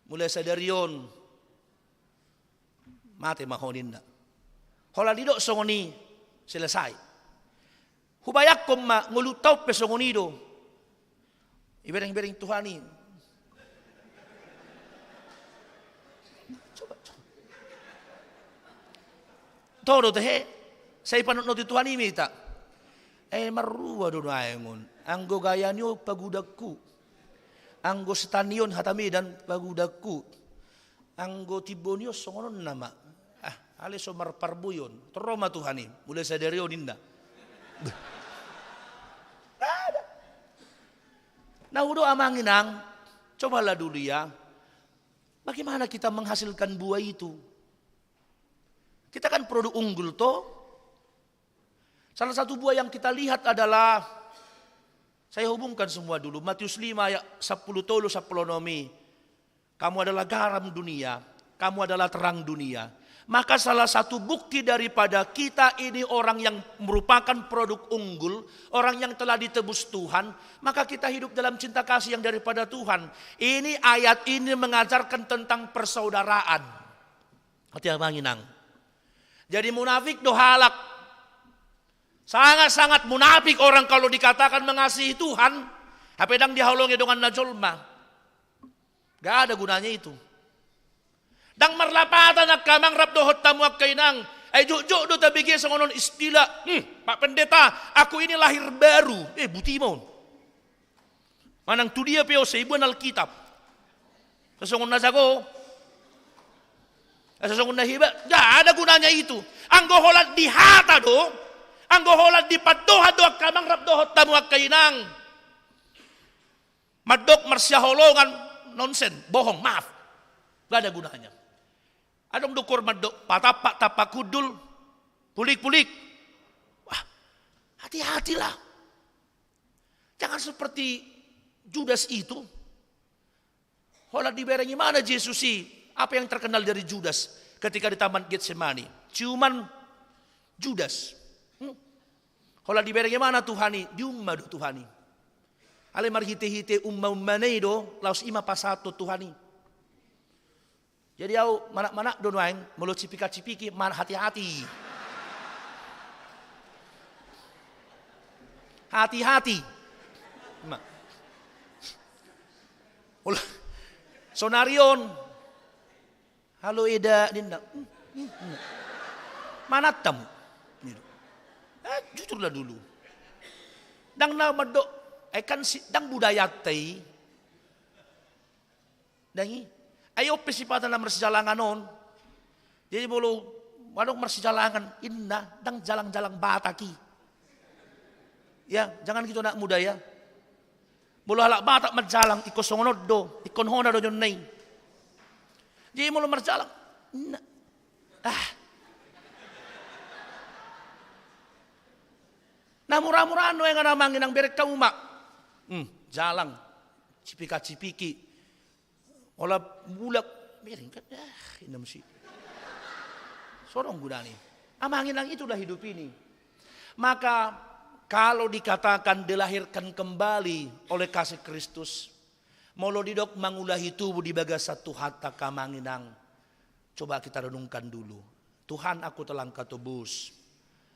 Mulai sadari on. Mate ma ho ninna. Holan didok songon i selesai. Hubayangkon ma ngolunta on pe songon i do. Ibereng-bereng Tuhan i. Coba, coba. Toho do tehe, sai panotnoti Tuhan i ma hita. Eh, marrua do naeng on. Anggo gaya ni on pagudangku. Anggo setan ni on hata Medan pagudangku. Anggo timbo ni on songon on nama. Ah, ale so marparbue on. Tor ro ma Tuhan i, mulai sadari on ninna. Beh. Nggak ada. Na hudok amang inang, cobalah dulu ya. Bagaimana kita menghasilkan buah itu? Kita kan produk unggul toh. Salah satu buah yang kita lihat adalah, saya hubungkan semua dulu, Matius lima ayat sampulu tolu, sampulu onom i. Kamu adalah garam dunia, kamu adalah terang dunia. Maka salah satu bukti daripada kita ini orang yang merupakan produk unggul, orang yang telah ditebus Tuhan, maka kita hidup dalam cinta kasih yang daripada Tuhan. Ini ayat ini mengajarkan tentang persaudaraan. Hati-hati amang inang. Jadi munafik do halak. Sangat-sangat munafik orang kalau dikatakan mengasihi Tuhan, hape ndang dihaholongi donganna jolma. Gak ada gunanya itu. Ndang marlapatan angka amang rap dohot hamu angka inang. Ai jotjot do tabege songon on istilah, hmm, Pak Pendeta, aku ini lahir baru. Eh, buti ma on. Manang tu dia pe on sai boan Alkitab. Sasongon na jago. Eh, sasongon na hebat. Gak ada gunanya itu. Anggo holan di hata do. Anggo holan di pandohan do angka amang rap dohot hamu angka inang. Mandok marsihaholongan, nonsen, bohong, maaf. Gak ada gunanya. Adong do ukur mandok, patampak-tampak hundul, pulik-pulik. Wah, hati-hatilah. Jangan seperti Judas itu. Holan dibereng ibana Jesus i, apa yang terkenal dari Judas ketika di Taman Getsemani? Ciuman Judas. Hmm. Holan dibereng ibana Tuhan i, diumma do Tuhan i. Alai marhite-hite umma-ummana i do, laos i ma pasahathon Tuhan i. Jadi au manat-manat do nuaeng, molo cipika-cipiki, man hati-hati. Hati-hati. Ima. Olo, sonari on. Halo eda, ninna. Mana tamu? Gitu. Eh, jujurlah dulu. Ndang na mandok, eh, kan si, ndang budayanta i. Ndang i. Ai on pe sipata na marsijalangan on. Jadi molo adong marsijalangan, inna, ndang jalang-jalang Batak i. Ya, jangan gitu anak muda ya. Molo halak Batak marjalang, ingkon songon on do, ingkon hona do nion na i. Jadi molo marjalang, inna. Ah. Na mura-mura nuaeng, amang inang, bereng hamu ma. Hmm, jalang. Cipika-cipiki. Ola bulak, miring kan, ah, inna muse. Songon gunani. Amang inang, itulah hidup ini. Maka, kalau dikatakan dilahirkan kembali oleh kasih Kristus, molo didok mangulahi tubu di bagasan Tuhanta, amang inang, coba kita renungkan dulu. Tuhan, aku telah Engkau tebus.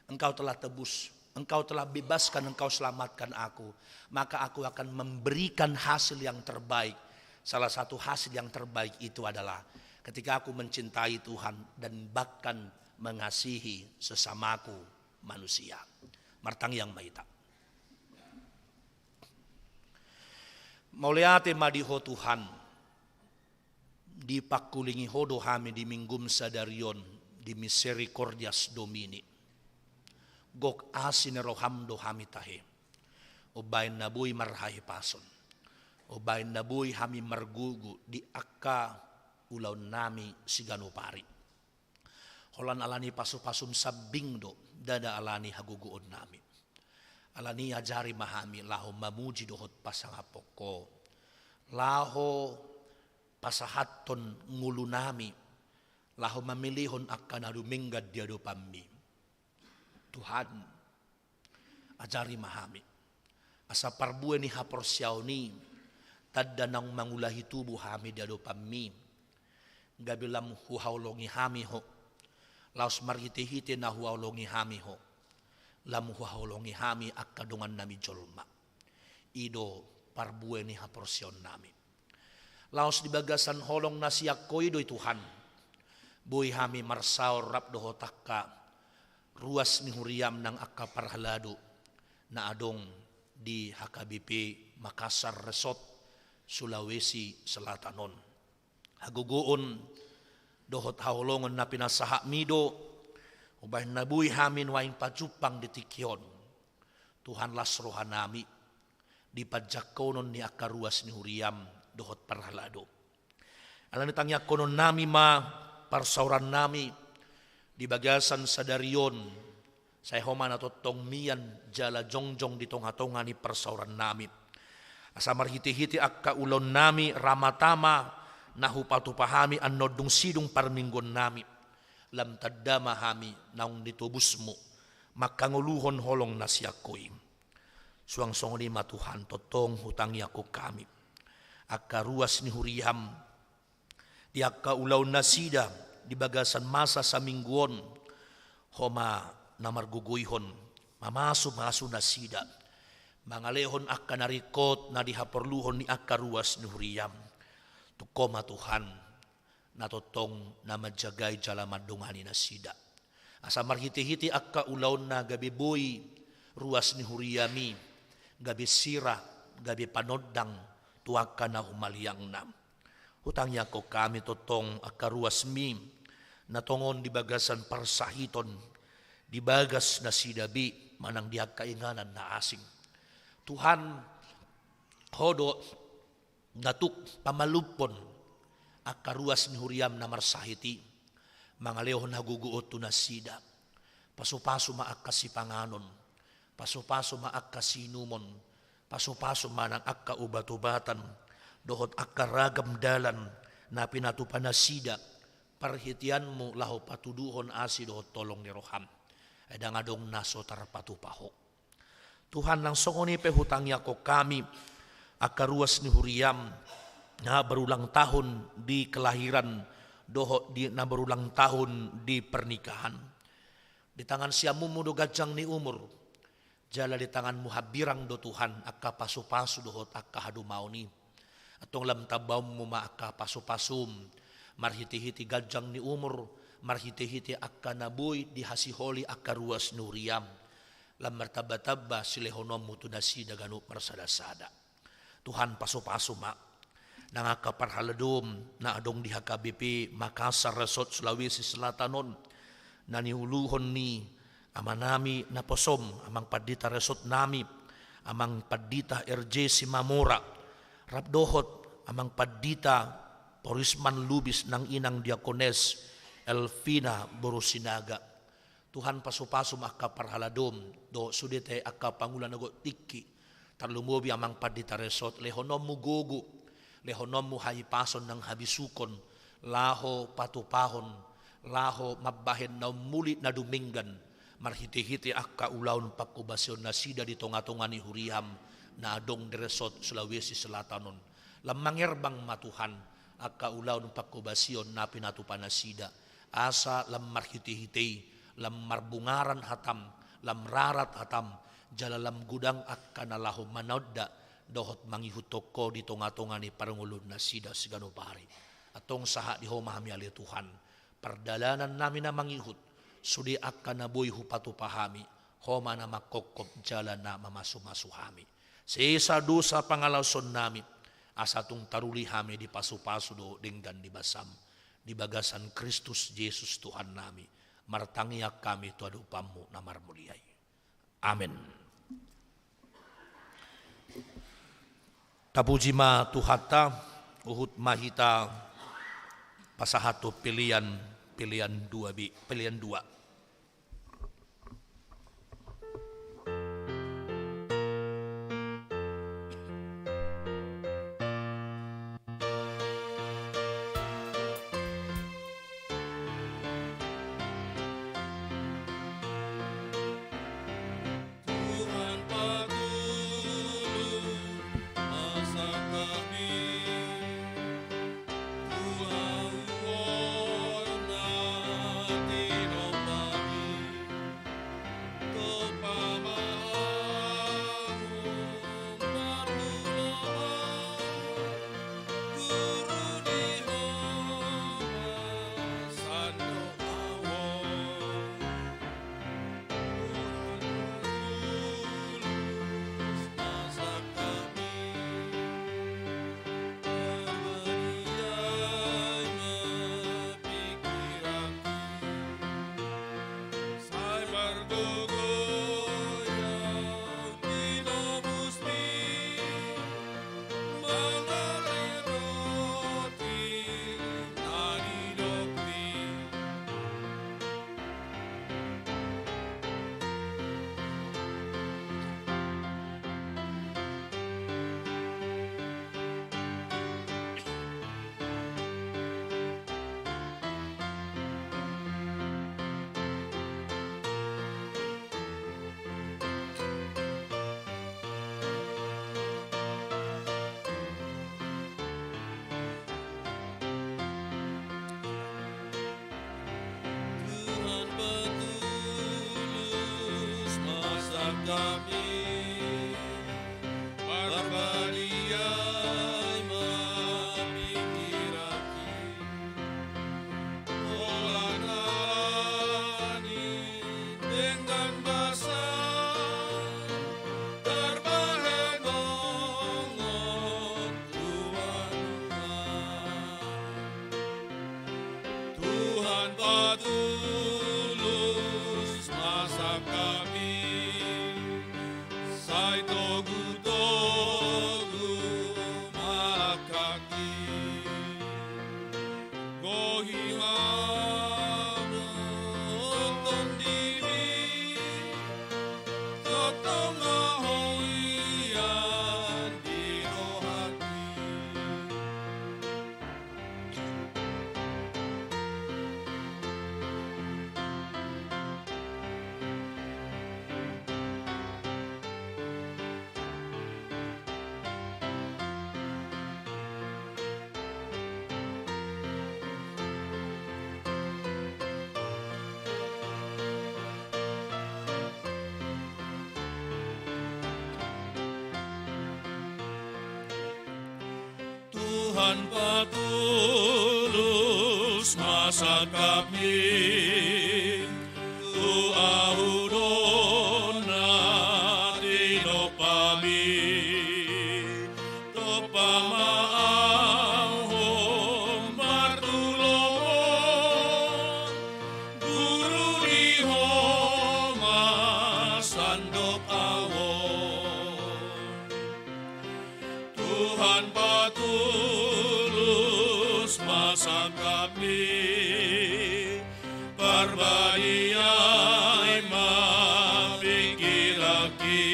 Engkau telah tebus. Engkau telah bebaskan, Engkau selamatkan aku. Maka aku akan memberikan hasil yang terbaik. Salah satu hasil yang terbaik itu adalah ketika aku mencintai Tuhan dan bahkan mengasihi sesamaku manusia. Martangiang ma hita. Mauliate ma di Ho Tuhan. Dipangkulingi Ho do hami di Minggum sadari on, di Misericordias Domini. Gok asi ni roham do hami tahe. Umbahen na boi marhahipason. Umbahen na boi hami margogo di angka ulaonnami siganup ari. Holan alani pasu-pasum sambing do, ndada alani hagogoonnami. Alani ajari ma hami laho mamuji dohot pasangaphon Ho. Laho pasahathon ngolunami, laho mamilihon angka na dumenggan di adopanMi. Tuhan, ajari ma hami. Asa parbue ni haporseaon i, tanda naung mangulahi tubu hami di adopanMi. Gabe lam huhaholongi hami Ho. Laos marhite-hite na huhaholongi hami Ho, lam huhaholongi hami angka dongannami jolma. I do parbue ni haporseaonnami. Laos di bagasan holong na sian Ho i do i Tuhan, boi hami marsaor rap dohot angka ruas ni huriaM nang angka parhalado na adong di H K B P Makassar Resort, Sulawesi Selatan on. Hagogoon dohot haholongon na pinasahatMi do, umbahen na boi hami nuaeng pajumpang di tingki on. Tuhan, las rohanami di panjangkonon ni angka ruas ni huriaM dohot parhalado. Alani tangiangkononnami ma parsaorannami di bagasan sadari on, sai Ho ma na tongtong mian jala jongjong di tonga-tonga ni parsaorannami. Asa marhite-hite angka ulaonnami ra ma tama na hupatupa hami annon dung sidung parmingguonnami. Lam tanda ma hami naung ditobusMu, mangkangoluhon holong na sian Ho i. Suang songon i ma Tuhan, tongtong hutangiangkon hami angka ruas ni huriaM di angka ulaonnasida di bagasan masa saminggu on. Ho ma na margogoihon, mamasu-masu nasida, mangalehon angka na ringkot na dihaporluhon ni angka ruas ni huriaM. Tung Ho ma Tuhan na tongtong na manjagai jala mandongani nasida. Asa marhite-hite angka ulaonna gabe boi ruas ni huriaMi gabe sirah, gabe panondang tu angka na humaliangna. Hutangiangkon hami tongtong angka ruasMi na tongon di bagasan parsahiton, di bagas nasida be manang di angka inganan na asing. Tuhan, Ho do na tuk pamalumhon angka ruas ni huriaM na marsahit i, mangalehon hagogoon tu nasida. Pasu-pasu ma angka sipanganon, pasu-pasu ma angka siinumon, pasu-pasu ma nang angka obat-obatan dohot angka ragam dalan na pinatupa nasida parhiteanMu laho patuduhon asi dohot holong ni rohaM. Ai ndang adong na so tarpatupa Ho. Tuhan, nang songon i pe hutangiangkon hami angka ruas ni huriaM na berulang tahun di kelahiran dohot di na berulang tahun di pernikahan. Di tangan siamunMu do ganjang ni umur, Jala di tanganmu hambirang do Tuhan angka pasupasu dohot angka hadumaon i. Antong lam tambaonmu ma angka pasupasum, marhitehite ganjang ni umur, marhitehite angka na boi dihasiholi angka ruas ni huriam. Lam martambatamba silehononmu tu nasida ganup marsadasada. Tuhan, pasupasu ma nang angka parhaladoM na adong di H K B P Makassar Resort Sulawesi Selatan on, na niuluhon ni amanami naposoM, amang pandita resort nami, amang pandita R J Simamora, rap dohot amang pandita Porisman Lubis nang inang diakones Elvina boru Sinaga. Tuhan, pasupasu ma angka parhaladoM dohot sude te angka pangula na gok tingki, tarlumobi amang pandita resort, lehononmu gogo, lehononmu hahipason nang habisukon, laho patupahon, laho mambahen na ummuli na dumenggan, marhitehite angka ulaon pangkobasion nasida di tongatonga ni huriaM na adong di resort Sulawesi Selatan on. Lam mangerbang ma Tuhan angka ulaon pangkobasion na pinatupa nasida, asa lam marhitehite i, lam marbungaran hataM, lam rarat hataM, jala lam godang angka na laho mananda dohot mangihuthon Ho di tongatonga ni parngoluon nasida siganup ari. Antong sahat di Ho ma hami ale Tuhan, pardalanan nami na mangihut, sude angka na boi hupatupa hami, Ho ma na mangkophop jala na mamasumasu hami. Sesa dosa pangalaosion nami, asa tung taruli hami dipasupasu dohot denggan ni basaM, di bagasan Kristus Jesus Tuhan nami, martangiang hami tu adopanMu na marmulia i. Amen. Tapuji ma Tuhanta, huhut ma hita pasahathon pelean, pelean dua B, pelean dua. Tuhan patulus masa kami, Tuhan uona tinompa mi, tompa ma hamu marmulahon, guru di Ho ma sandok au on. Tuhan patulus masa kami, parbadiai ma pingkiranki, holan alani denggan basa tarbahen gongot tu banua. Tuhan patulus masa kami, Tuhan patulus ma sangkapmi, tu ahu do na tinompami. Tompa ma ahu hombar tu lomon, guru di Ho ma sandok ahu on. Tuhan patulus ma sangkapmi, Parbadia i ma pingkiranki,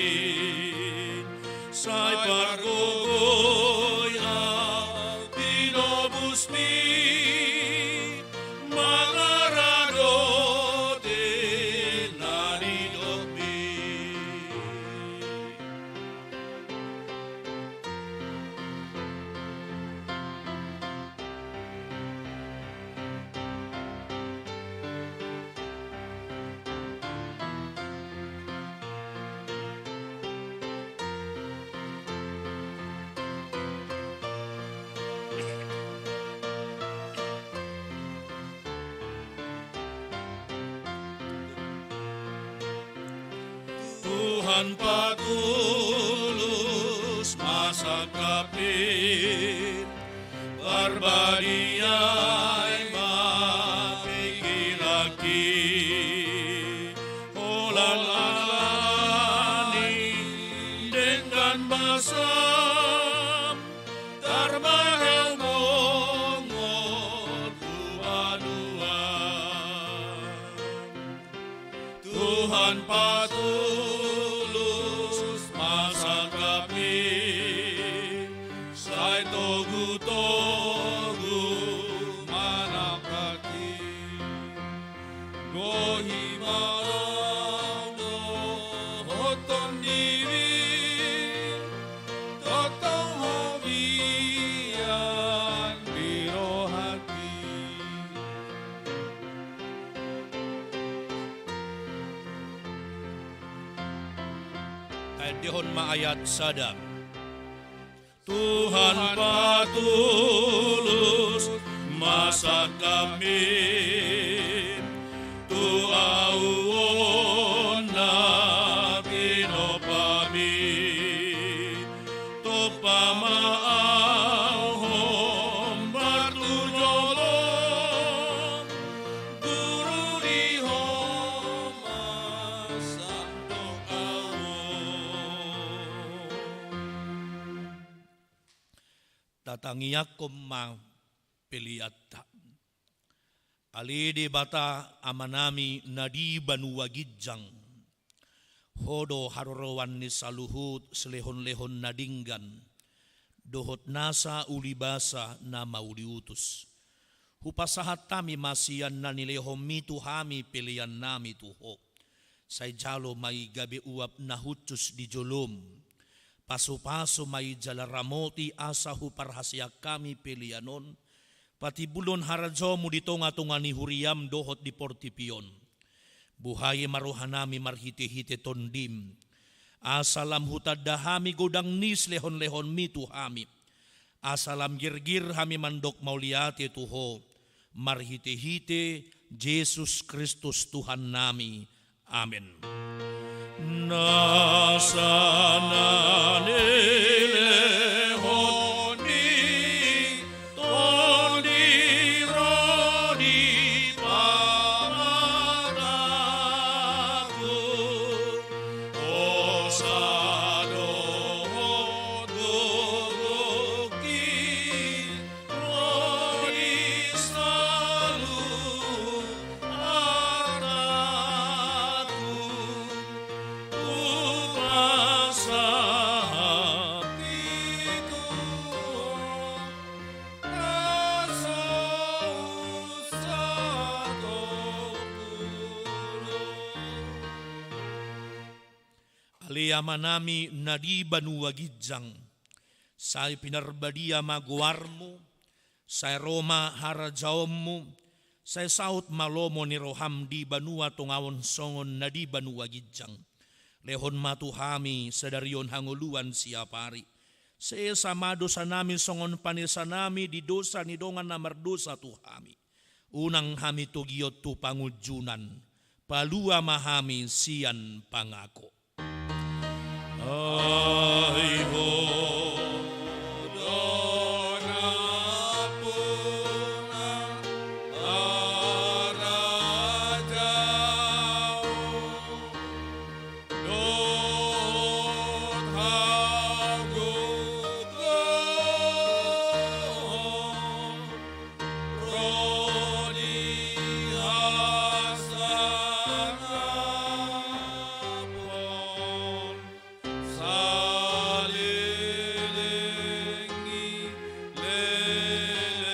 sai pargogoi ahu tinobusmi, mangaradoti na nidokmi. Tuhan patulus ma sangkapmi, Parbadia i ma pingkiranki, holan alani denggan basa, tarbahen bongot tu banua. Tuhan patulus ma sangkapmi, sai togu-togu manangkasi. Gohi ma ahu dohot tondimi, tongtong Ho mian di rohangki. Taendehon ma ayat sada. Tuhan patulus ma sangkapmi, tu ahu on na tinompami. Tompa ma ahu hombar tu jolo, guru di Ho ma sandok ahu on. Tatangiangkon ma peleanta. Ale Debata Amanami na di banua ginjang, Ho do haroroan ni saluhut silehon-lehon na denggan dohot nasa ulibasa na mauliutus. Hupasahat hami ma sian na nilehonmi tu hami peleannami tu Ho. Sai jalo ma i gabe uap na hushus di jolom. Pasupasu ma i jala ramoti asa huparhaseang hami pelean on patimbulhon harajaonmu di tonga-tonga ni huriam dohot di portibi on. Buhai ma rohanami marhite-hite Tondim, asa lam hutanda hami godang ni silehon-lehonmi tu hami, asa lam girgir hami mandok mauliate tu Ho, marhite-hite Jesus Kristus Tuhannami. Amen. Nasa na nilehon ni Tondi ro di pamatangku, hosa dohot gogongki ro di saluhut artangku, hupasahat pitu na so husatorku do. Ale Amanami na di banua ginjang, sai pinarbadia ma goarmu, sai ro ma harajaonmu, sai saut ma lomo ni roham di banua tonga on songon na di banua ginjang. Lehon ma tu hami sadari on hangoluan siapari. Sesa ma dosanami songon panesanami di dosa ni dongan na mardosa tu hami. Unang hami togihon tu pangunjunan, palua ma hami sian pangago. Ai Ho do na puna harajaon dohot hagogoon ro di hasangapon saleleng ni lelengna.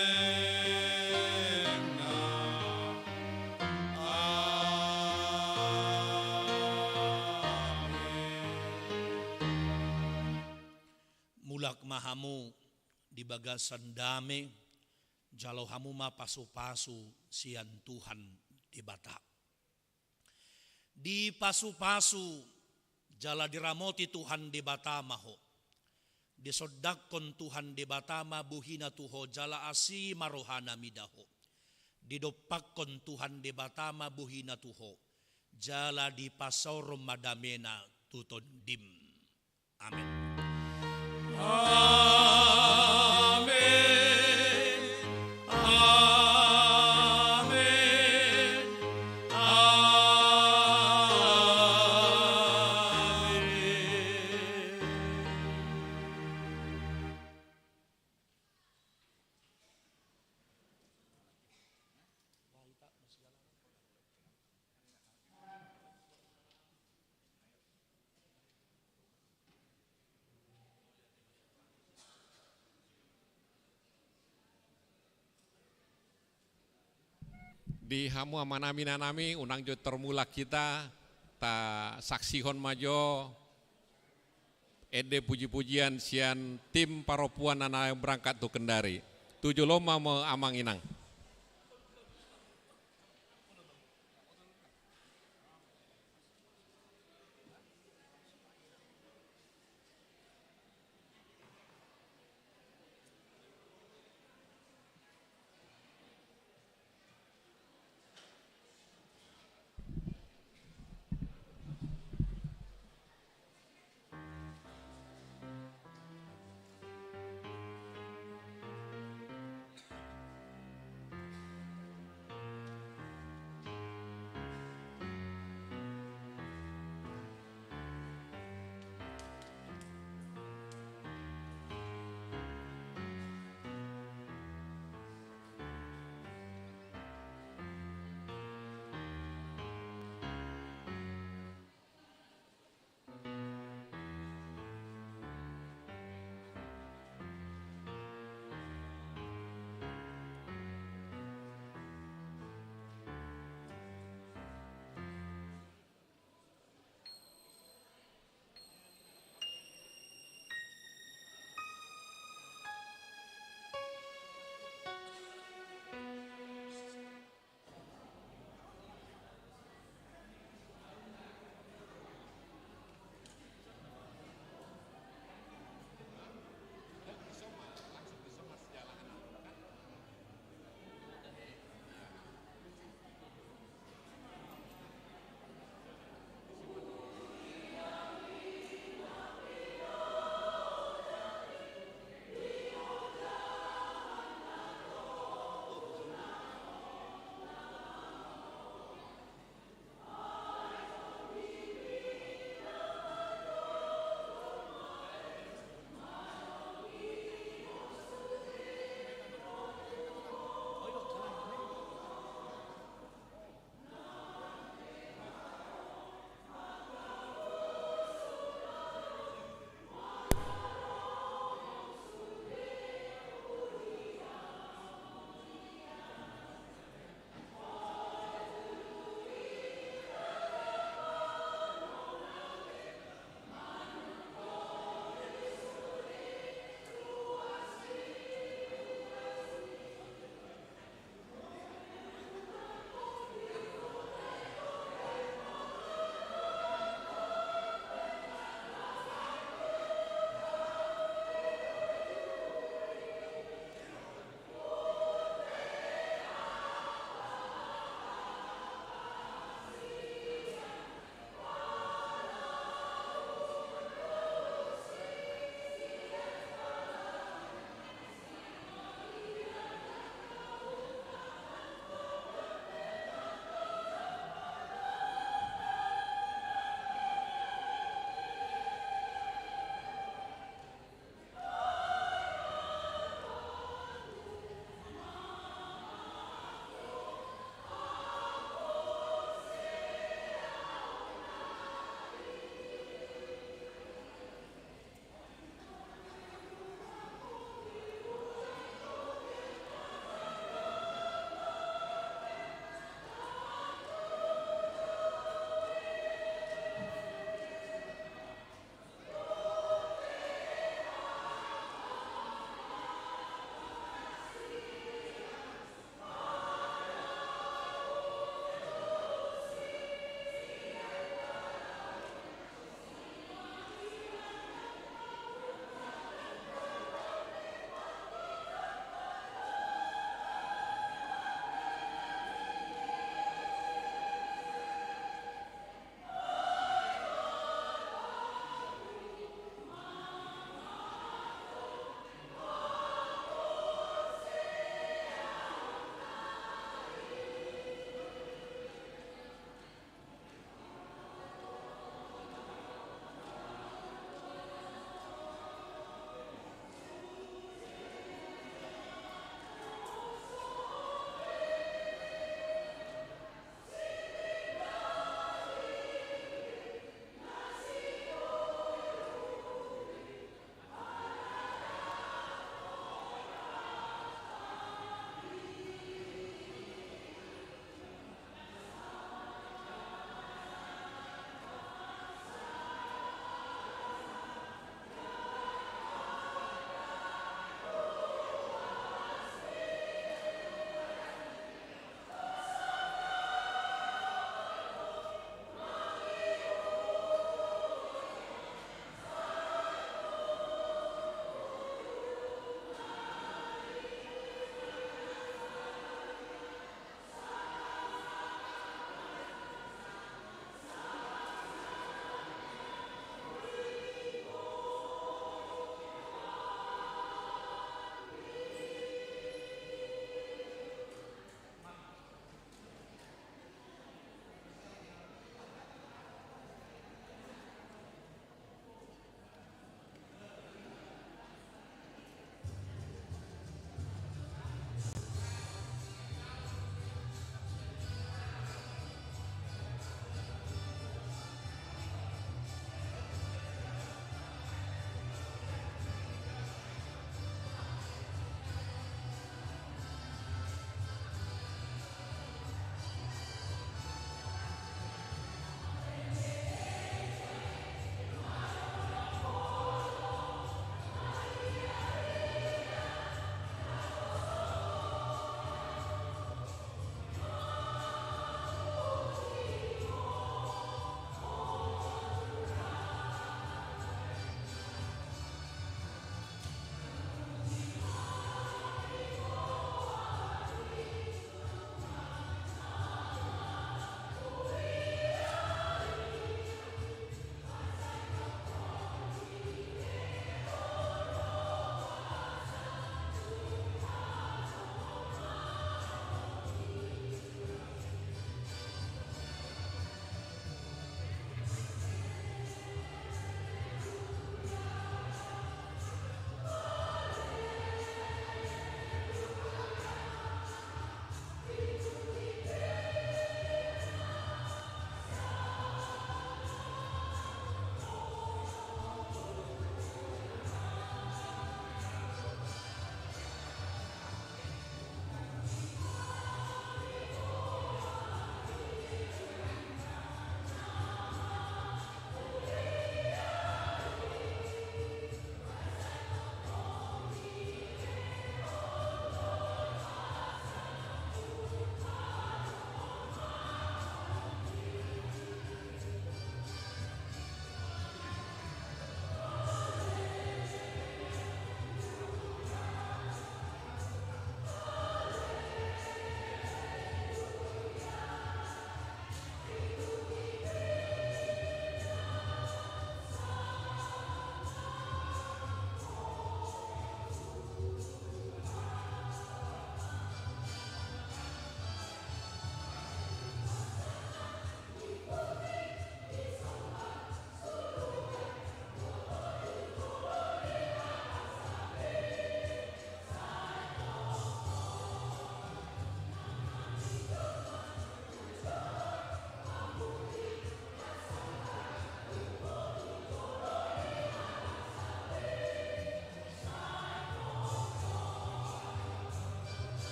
Amen. Mulak ma hamu di bagasan dame, jalo hamu ma pasupasu sian Tuhan Debata. Dipasupasu jala diramoti Tuhan Debata ma ho. Disondangkon Tuhan Debata ma bohina tu ho jala asi ma rohana mida ho. Didompakkon Tuhan Debata ma bohina tu ho jala dipasaor ma damena tu tondim. Amen. Amen. Amen. Amen. Di hamu amanami, inanami, unang jo tarmulak hita, tasaksihon ma jo ende puji-pujian sian tim parompuan na naeng berangkat tu Kendari. Tu jolo ma, amang inang.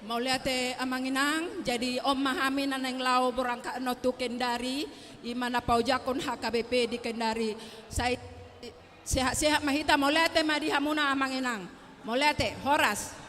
Mauliate amang inang, jadi on ma hami na naeng laho berangkat on tu Kendari, i ma na paojakhon H K B P di Kendari. Sai sehat-sehat ma hita, mauliate ma di hamuna amang inang. Mauliate, horas.